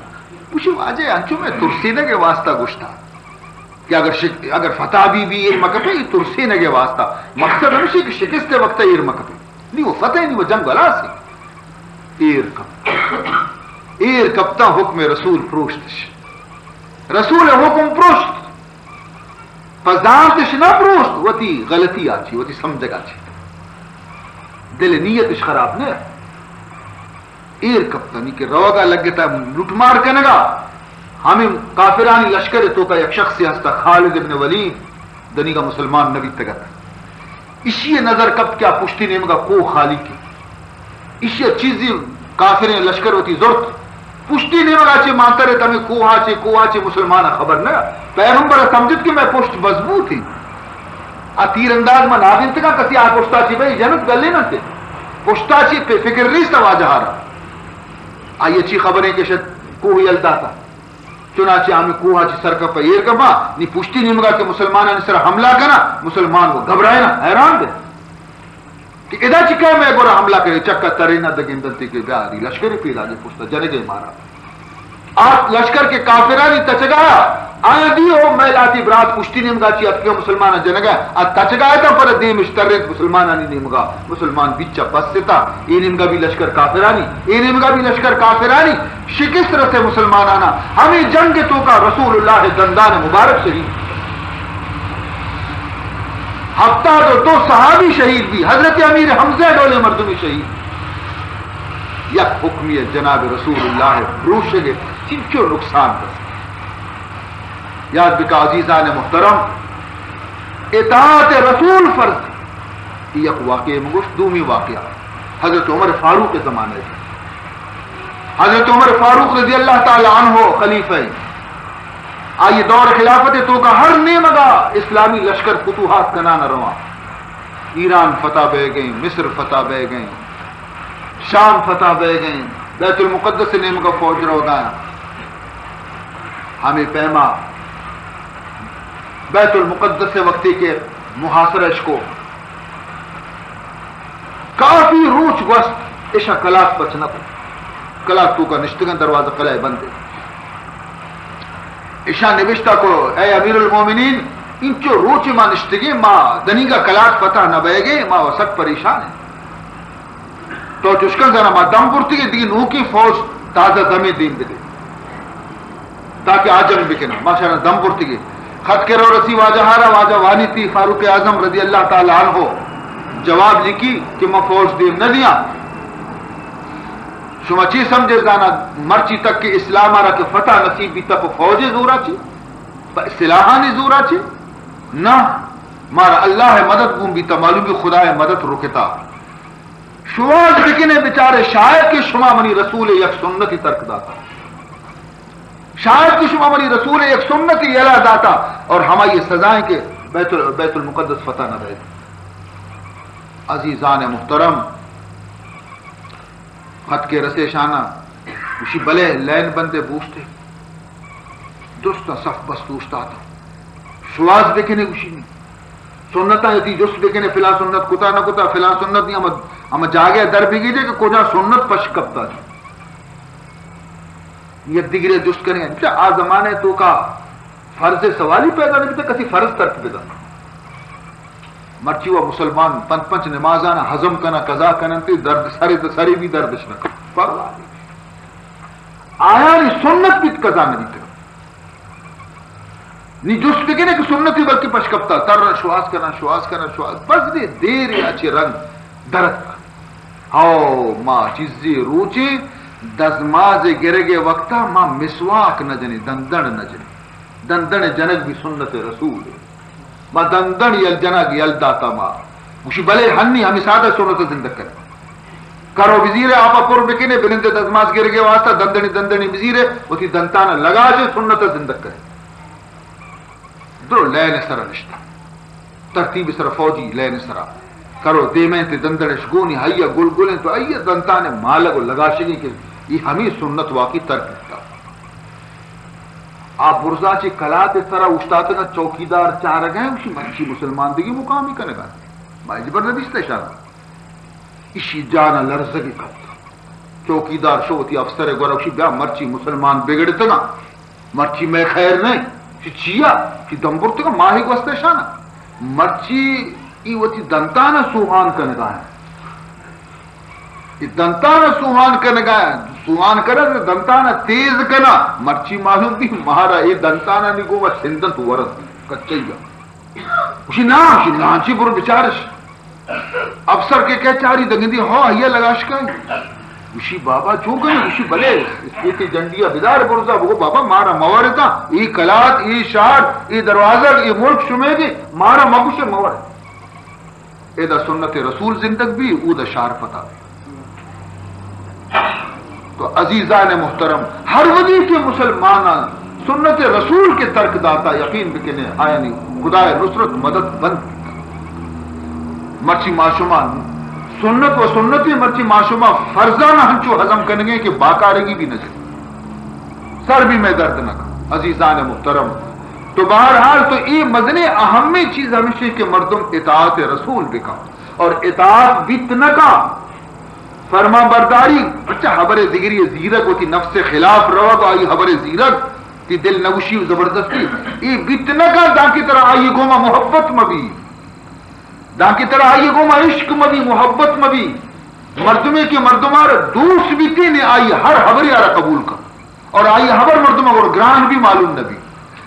گوشی واجہ انچو میں ترسینگ ءِ واسطہ گوشتا کہ اگر شک-، اگر فتح بی بی ایر مکپے، یہ ترسینگ ءِ واسطہ، مقصد ہمشی کہ شکست ءِ وقت ایر مکپے۔ نی وہ فتح، نی وہ جنگ ہلاس ہے۔ ایر کپت۔ ایر کپتا حکم رسول پروشتش۔ رسول حکم پروشت۔ پہ زانتش نہ پروشت، وتی غلطی آچی، وتی سمجھگ آچی۔ دل نیتش خراب نہ۔ ایر کپتا، نی کہ روگا لگتا لوٹ مار کنگا۔ ہمیں کافرانی لشکر توکا یک شخصی ہستا، خالد ابن ولید، دنیگا مسلمان نہ بیتگ ات۔ ایشی ءِ نظر کپت کہ آ پشتی نیمگا کوہ خالی کی۔ ایشی ءَ چیزی کافریں لشکر وتی زرت، پشتی نیمگا چے مانتر ات، ہمے کوہا چے، کوہا چے مسلمان خبر نہ۔ پیغمبر سمجھت کہ مئے پشت مضبوط انت۔ آ تیر انداز ما نادینتگاں، کسی آ پشتا چے بئی جنت گلے نہ تے۔ پشتا چے پہ فکر نیست واجہ را۔ آئی چی خبریں کہ شد کوہ یل داتا۔ چنانچہ ہمے کوہا چے سر کپا ایر کپا، نی پشتی نیمگا کہ مسلمانانی سر حملہ کنا، مسلمان وہ گھبرائے نا، حیران دے۔ کہ ادا چہ کئے مئے گورا حملہ کنے، چکا تریناں دگہ گندنتی کہ بیا ری لشکرے پیداگے پشتا جنگے مارا۔ آ لشکر کہ کافرانی تچگا آیاں دی، او مئے لاتی برات پشتی نیمگا چی اتکے مسلماناں جنگا، آ تچگا اتاں پر دیمش ترینت مسلمانانی نیمگا، مسلمان بچا پس اتا، اے نیمگا بھی لشکر کافرانی، اے نیمگا بھی لشکر کافرانی۔ شکست رسے مسلمانانا۔ ہمے جنگ توکا رسول اللہ دندان مبارک شہید، ہفتاد و دو صحابی شہید بی، حضرت امیر حمزہ ڈولیں مردمی شہید۔ یک حکمی جناب رسول اللہ پروشگ چنچو نقصان رسے۔ یاد بکا عزیزان محترم، اطاعت رسول فرض۔ یک واقعے مگوش، دومی واقعہ حضرت عمر فاروق زمانہ ہے۔ حضرت عمر فاروق رضی اللہ تعالی عنہ خلیفہ ہیں۔ آئی دور خلافت توکا ہر نیمگا اسلامی لشکر فتوحات کنان رواں۔ ایران فتح بہ گئیں، مصر فتح بہ گئیں، شام فتح بہ گئیں، بیت المقدس نیمگا فوج روگا۔ ہمیں پیما بیت المقدس وقتی کہ محاصرہ اشکو، کافی روچ گوست، اشاں کلات پچ نہ کو۔ کلات توکا نشتگن، دروازہ قلعہ بندے۔ اشاں نبشتہ کو، اے امیر المومنین، انچو روچ ما نشتگیں، ما دنیگا کلات فتح نہ بئیگے، ما و سک پریشان ہیں۔ تو چشکن زانا ما دم برتگے، دیگہ نوکی فوج تازہ دمے دیم بدے۔ تاکہ آ جنگ بکناں۔ ما شرا دم برتگی۔ خط کہ رو رسی واجہ را، واجہ وانیتی فاروق اعظم رضی اللہ تعالی عنہ جواب لکھی کہ ما فوج دیم نہ دیاں۔ شما چی سمجھے زانا، مرچی تک کہ اسلام را کہ فتح نصیب بیتا پہ فوج زورا چی، پہ سلاحانی زورا چی؟ نہ، مارا اللہ مدد گون بیتا، معلوم بی خدا مدد رکتا۔ شواز بکنے بچارے، شاید کہ شما منی رسول یک سنتی ترک داتا۔ شاید کہ شما منی رسول یک سنتی یلا داتا اور ہمائی سزائیں کہ بیت ال-، بیت المقدس فتح نہ بیت۔ عزیزان محترم، خط کہ رسے شانا، گوشی بلے لین بندے بوشتے۔ درستاں صف بست اوشتاتاں۔ شواز بکنے گوشی نی۔ سنتاں یتی جست بکنے، فلاں سنت کتا نہ کتا، فلاں سنت نی، ہم، ہم جاگہ در بگیجے کہ کجا سنت پش کپتا۔ یک دگرے جست کنے، اچھا، آ زمانے توکا فرض سوالی پیدا نہ بیتا، کسی فرض ترک بدا۔ مرچی و مسلمان پنچ پنچ نمازانا ہضم کنا، قضا کننتی، درد سرے تو سرے بھی دردش نہ کن۔ پرواہ نہیں۔ آیانی سنت بیت قضا نہ بیتگ۔ نی جست بکنے کہ سنتی بلکہ پشکپتا، تر شواز کنن، شواز کنن، شواز۔ بس دے دیر یا چہ رنگ درت۔ ہو، ما چیزی روچے دزماز گرگے وقتا ما مسواک نہ جنی، دندن نہ جنی۔ دندن جنگ بھی سنت رسول۔ ما دندن یل جنگ یل داتا ما۔ گوشی بلے ہنی ہمی سادہ سنت زندگ کن۔ کرو بزیرے، آپا پر بکنے، بلند دزماز گرگے واسطہ دندنی دندنی بزیرے، وتی دنتان لگاش سنت زندگ کن۔ درو لین سر نشتا۔ ترتیب سر فوجی لین سرا۔ کرو دیمین تے دندنش گونی، ہیا گل گلیں تو ایا دنتان مالگ و لگاشگی کہ ای ہمی سنت واقعی ترک بیتا۔ آ برزا چہ کلات سرا اوشتاتگاں، چوکیدار چارگاں، گوشی مرچی مسلمان دگہ مقامی کنگا۔ ما ہچبر نہ دیستہ شانا۔ ایشی جانا لرزگی کپت۔ چوکیدار شو وتی افسر گورا، گوشی بیا مرچی مسلمان بگڑتگاں، مرچی مئے خیر نہ۔ چی چیا؟ چی دم برتگاں، ماہی گوستہ شانا۔ مرچی ای وتی دنتانا سوہان کنگا ہیں۔ ای دنتان سوہان کنگا، سوہان کنگ، دنتان تیز کنا، مرچی معلوم بی مارا اے دنتان نی گوما سندنت ورد کچیا۔ گوشی نا، گوشی لانچی برو بچارش۔ افسر کہ کہ چاری دگندی ہو ہیا لگاش کن۔ گوشی بابا چون کنی؟ گوشی بلے اسپیتی جنڈیا بدار برزا بگو بابا مارا مورتا، اے کلات، اے شار، اے دروازگ، اے ملک شمے دے، مارا مگوش مور۔ ادا سنت رسول زندگ بی، اودا شار پتا۔ تو عزیزان محترم، ہر وھدی کہ مسلماناں سنت رسول کہ ترک داتا، یقین بکنے آیانی خدائے نصرت مدد بند۔ مرچی ما شما سنت و سنت، مرچی ما شما فرضانا ہنچو ہضم کنگیں کہ باکارگی بھی نہ جت، سر بھی مئے درد نہ کن۔ عزیزان محترم، تو بہرحال تو اے مزنیں اہمیں چیز ہمیش انت کہ مردم اطاعت رسول بکن اور اطاعت بیت نہ کن۔ فرمان برداری، اچھا، ہبر دگری زیرگ، وتی نفس خلاف روگ، آئی ہبر زیرگ، تی دل نگوشی و زبردستی، اے بیت نہ کن دانکہ ترا آئی گوما محبت مبی، دانکہ ترا آئی گوما عشق مبی، محبت مبی۔ مردمے کہ مردمارا دوست بیتی نے آئی ہر ہبرے آرا قبول کن۔ اور آئی ہبر مردم گڑا گران بھی معلوم نہ بی۔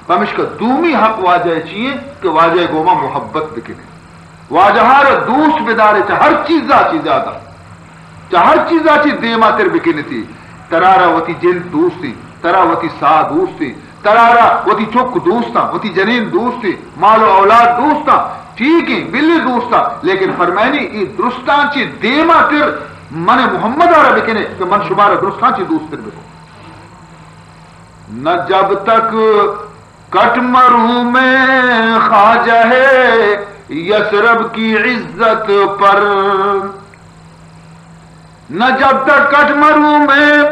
پمشکا دومی حق واجہ چی انت کہ واجہ گوما محبت بکنے، واجہ را دوست بدارے، چہ ہر چیزا چی زیادہ، چہ ہر چیزا چی دیما تر بکنتی۔ ترارا وتی جند دوست انت، ترا وتی ساہ دوست انت، ترارا وتی چک دوستاں، وتی جنین دوست انت، مال و اولاد دوستاں، ٹھیک انت، بلے دوستاں، لیکن فرمائنی اے درستاں چی دیما تر من محمد آرا بکنے کہ من شمارا درستاں چی دوست تر بکن۔ نہ جب تک کٹ مروں میں خواجہ یثرب کی عزت پر، نہ جب تک کٹ مروں میں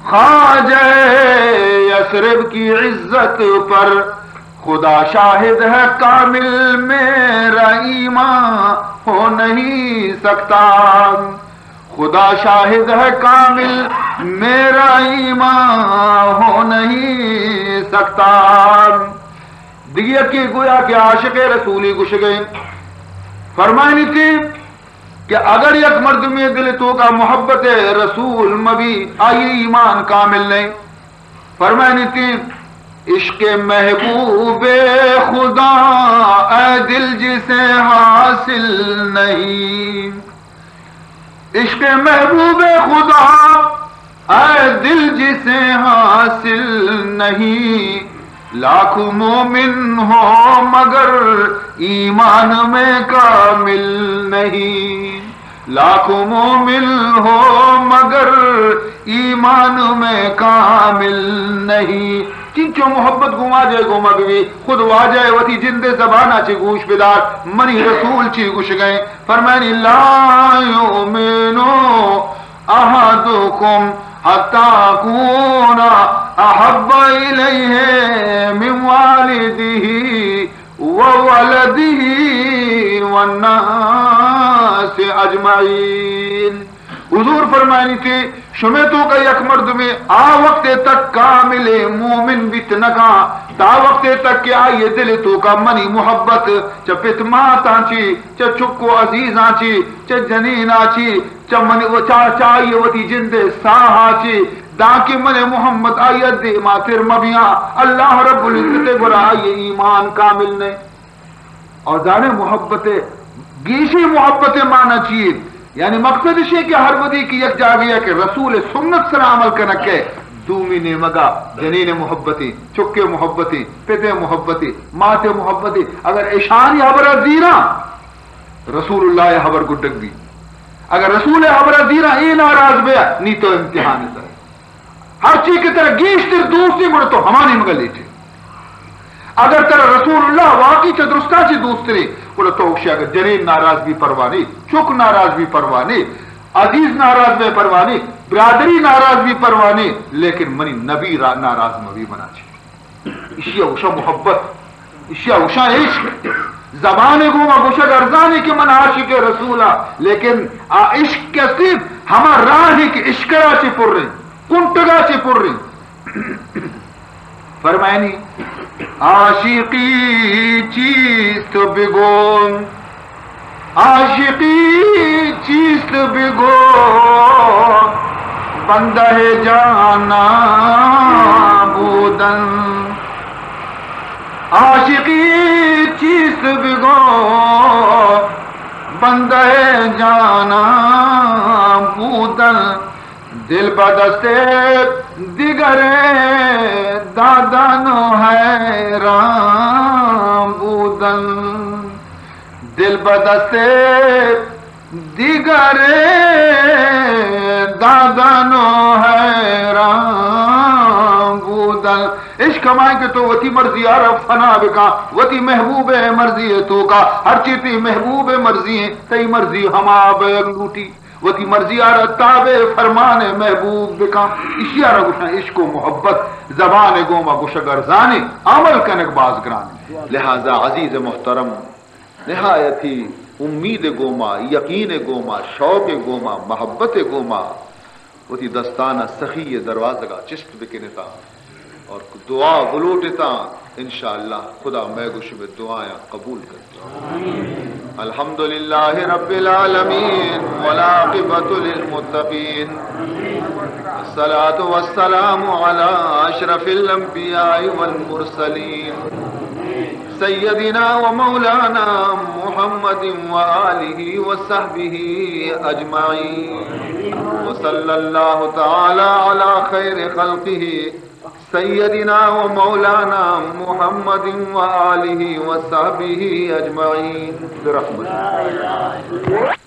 خواجہ یثرب کی عزت پر، خدا شاہد ہے کامل میرا ایمان ہو نہیں سکتا۔ خدا شاہد ہے کامل میرا ایمان ہو نہیں سکتا۔ دگہ یکے گویا کہ عاشق رسولی گوشگئے، فرمائنیتی کہ اگر یک مردمے دل توکا محبت رسول مبی، آئی ایمان کامل نہیں۔ فرمائنیتی، عشق محبوب خدا اے دل جسے حاصل نہیں، عشق محبوب خدا اے دل جسے حاصل نہیں، لاکھ مومن ہو مگر ایمان میں کامل نہیں، لاکھ مومن ہو مگر ایمان میں کامل نہیں۔ چنچو محبت گوں واجہ گوما ببی، خود واجہ وتی جند زبانا چی گوش بدار، منی رسول چی گوشگئے۔ فرمائنی، لا یؤمن احدکم حتی اکون احب الیہ من والدہ وولدہ والناس اجمعین۔ حضور فرمائنیتی، شمے توکا یک مردمے آ وقت تک کامل مومن بیت نکا، تا وقت تک کہ آئی دل توکا منی محبت چہ پت ماتاں چی، چہ چک و عزیزاں چی، چہ جنینا چی، چہ من و چا-، چہ آئی وتی جند ساہا چی، دانکہ من محمد آئی دیما تر مبیاں، اللہ رب العزت گورا آئی ایمان کامل نے۔ اور زانے محبت، گیشی محبت معنی چیئے؟ یعنی مقصد اشے کہ ہر وھدی کہ یک جاگہ کہ رسول سنت سرا عمل کنگ کہ دومی نیمگا جنین محبتی، چکے محبتی، پتے محبتی، ماتے محبتی، اگر اشانی حبرہ زیراں، رسول اللہ ء ہبر گڈگ بیت۔ اگر رسول ء ہبر ء زیراں اے ناراض بیا، نی تو امتحان ء سر۔ ہرچی کہ ترا گیشتر دوست انت، گڑا تو ہما نیمگ ء لیٹے۔ اگر ترا رسول اللہ واقعی چہ درستاں چہ دوست ترے، گڑا تو گوشے اگر جنین ناراض بی پرواہ نی، چک ناراض بی پرواہ نی، عزیز ناراض بی پرواہ نی، برادری ناراض بی پرواہ نی، لیکن منی نبی را-، ناراض مبی منا چہ۔ ایشی ء گوشاں محبت، ایشی ء گوشاں عشق۔ زبان ء گوما گوشگ ارزانی کہ من عاشق رسول آں، لیکن آ عشق کہ است، ہما راہ کہ اشکرا چہ پر انت، کنٹگا چہ پر انت۔ فرمائنی، عاشقی چیست بگو، عاشقی چیست بگو، بندہ جانا بودن۔ عاشقی چیست بگو، بندہ جانا بودن۔ دل بدست دگر دادن حیران بودن۔ دل بدست دیگر دادن و حیران بودن۔ عشق ہمائیں کہ تو وتی مرضی آرا فنا بکا، وتی محبوب مرضی توکا، ہرچی تئی محبوب مرضی ہیں، تئی مرضی ہما بیگ لوٹی۔ وتی مرضی آرا تابع فرمان محبوب بکن۔ اشی آرا گوشن عشق و محبت۔ زبان گوما گوشگ ارزانے، عمل کنگ باز گرانے۔ لہذا عزیز محترم، نہایتی امید گوما، یقین گوما، شوق گوما، محبت گوما وتی دستانا سخی دروازگا چست بکنتاں اور دعا بلوٹتاں۔ انشاءاللہ خدا مئے گو شمئے دعایاں قبول کنت۔ الحمد لله رب العالمين، والعاقبة للمتقين، والصلاة والسلام على أشرف الأنبياء والمرسلين، سيدنا ومولانا محمد وآله وصحبه أجمعين، وصلى الله تعالى على خير خلقه سيدنا ومولانا محمد وآله وصحبه أجمعين برحمتك.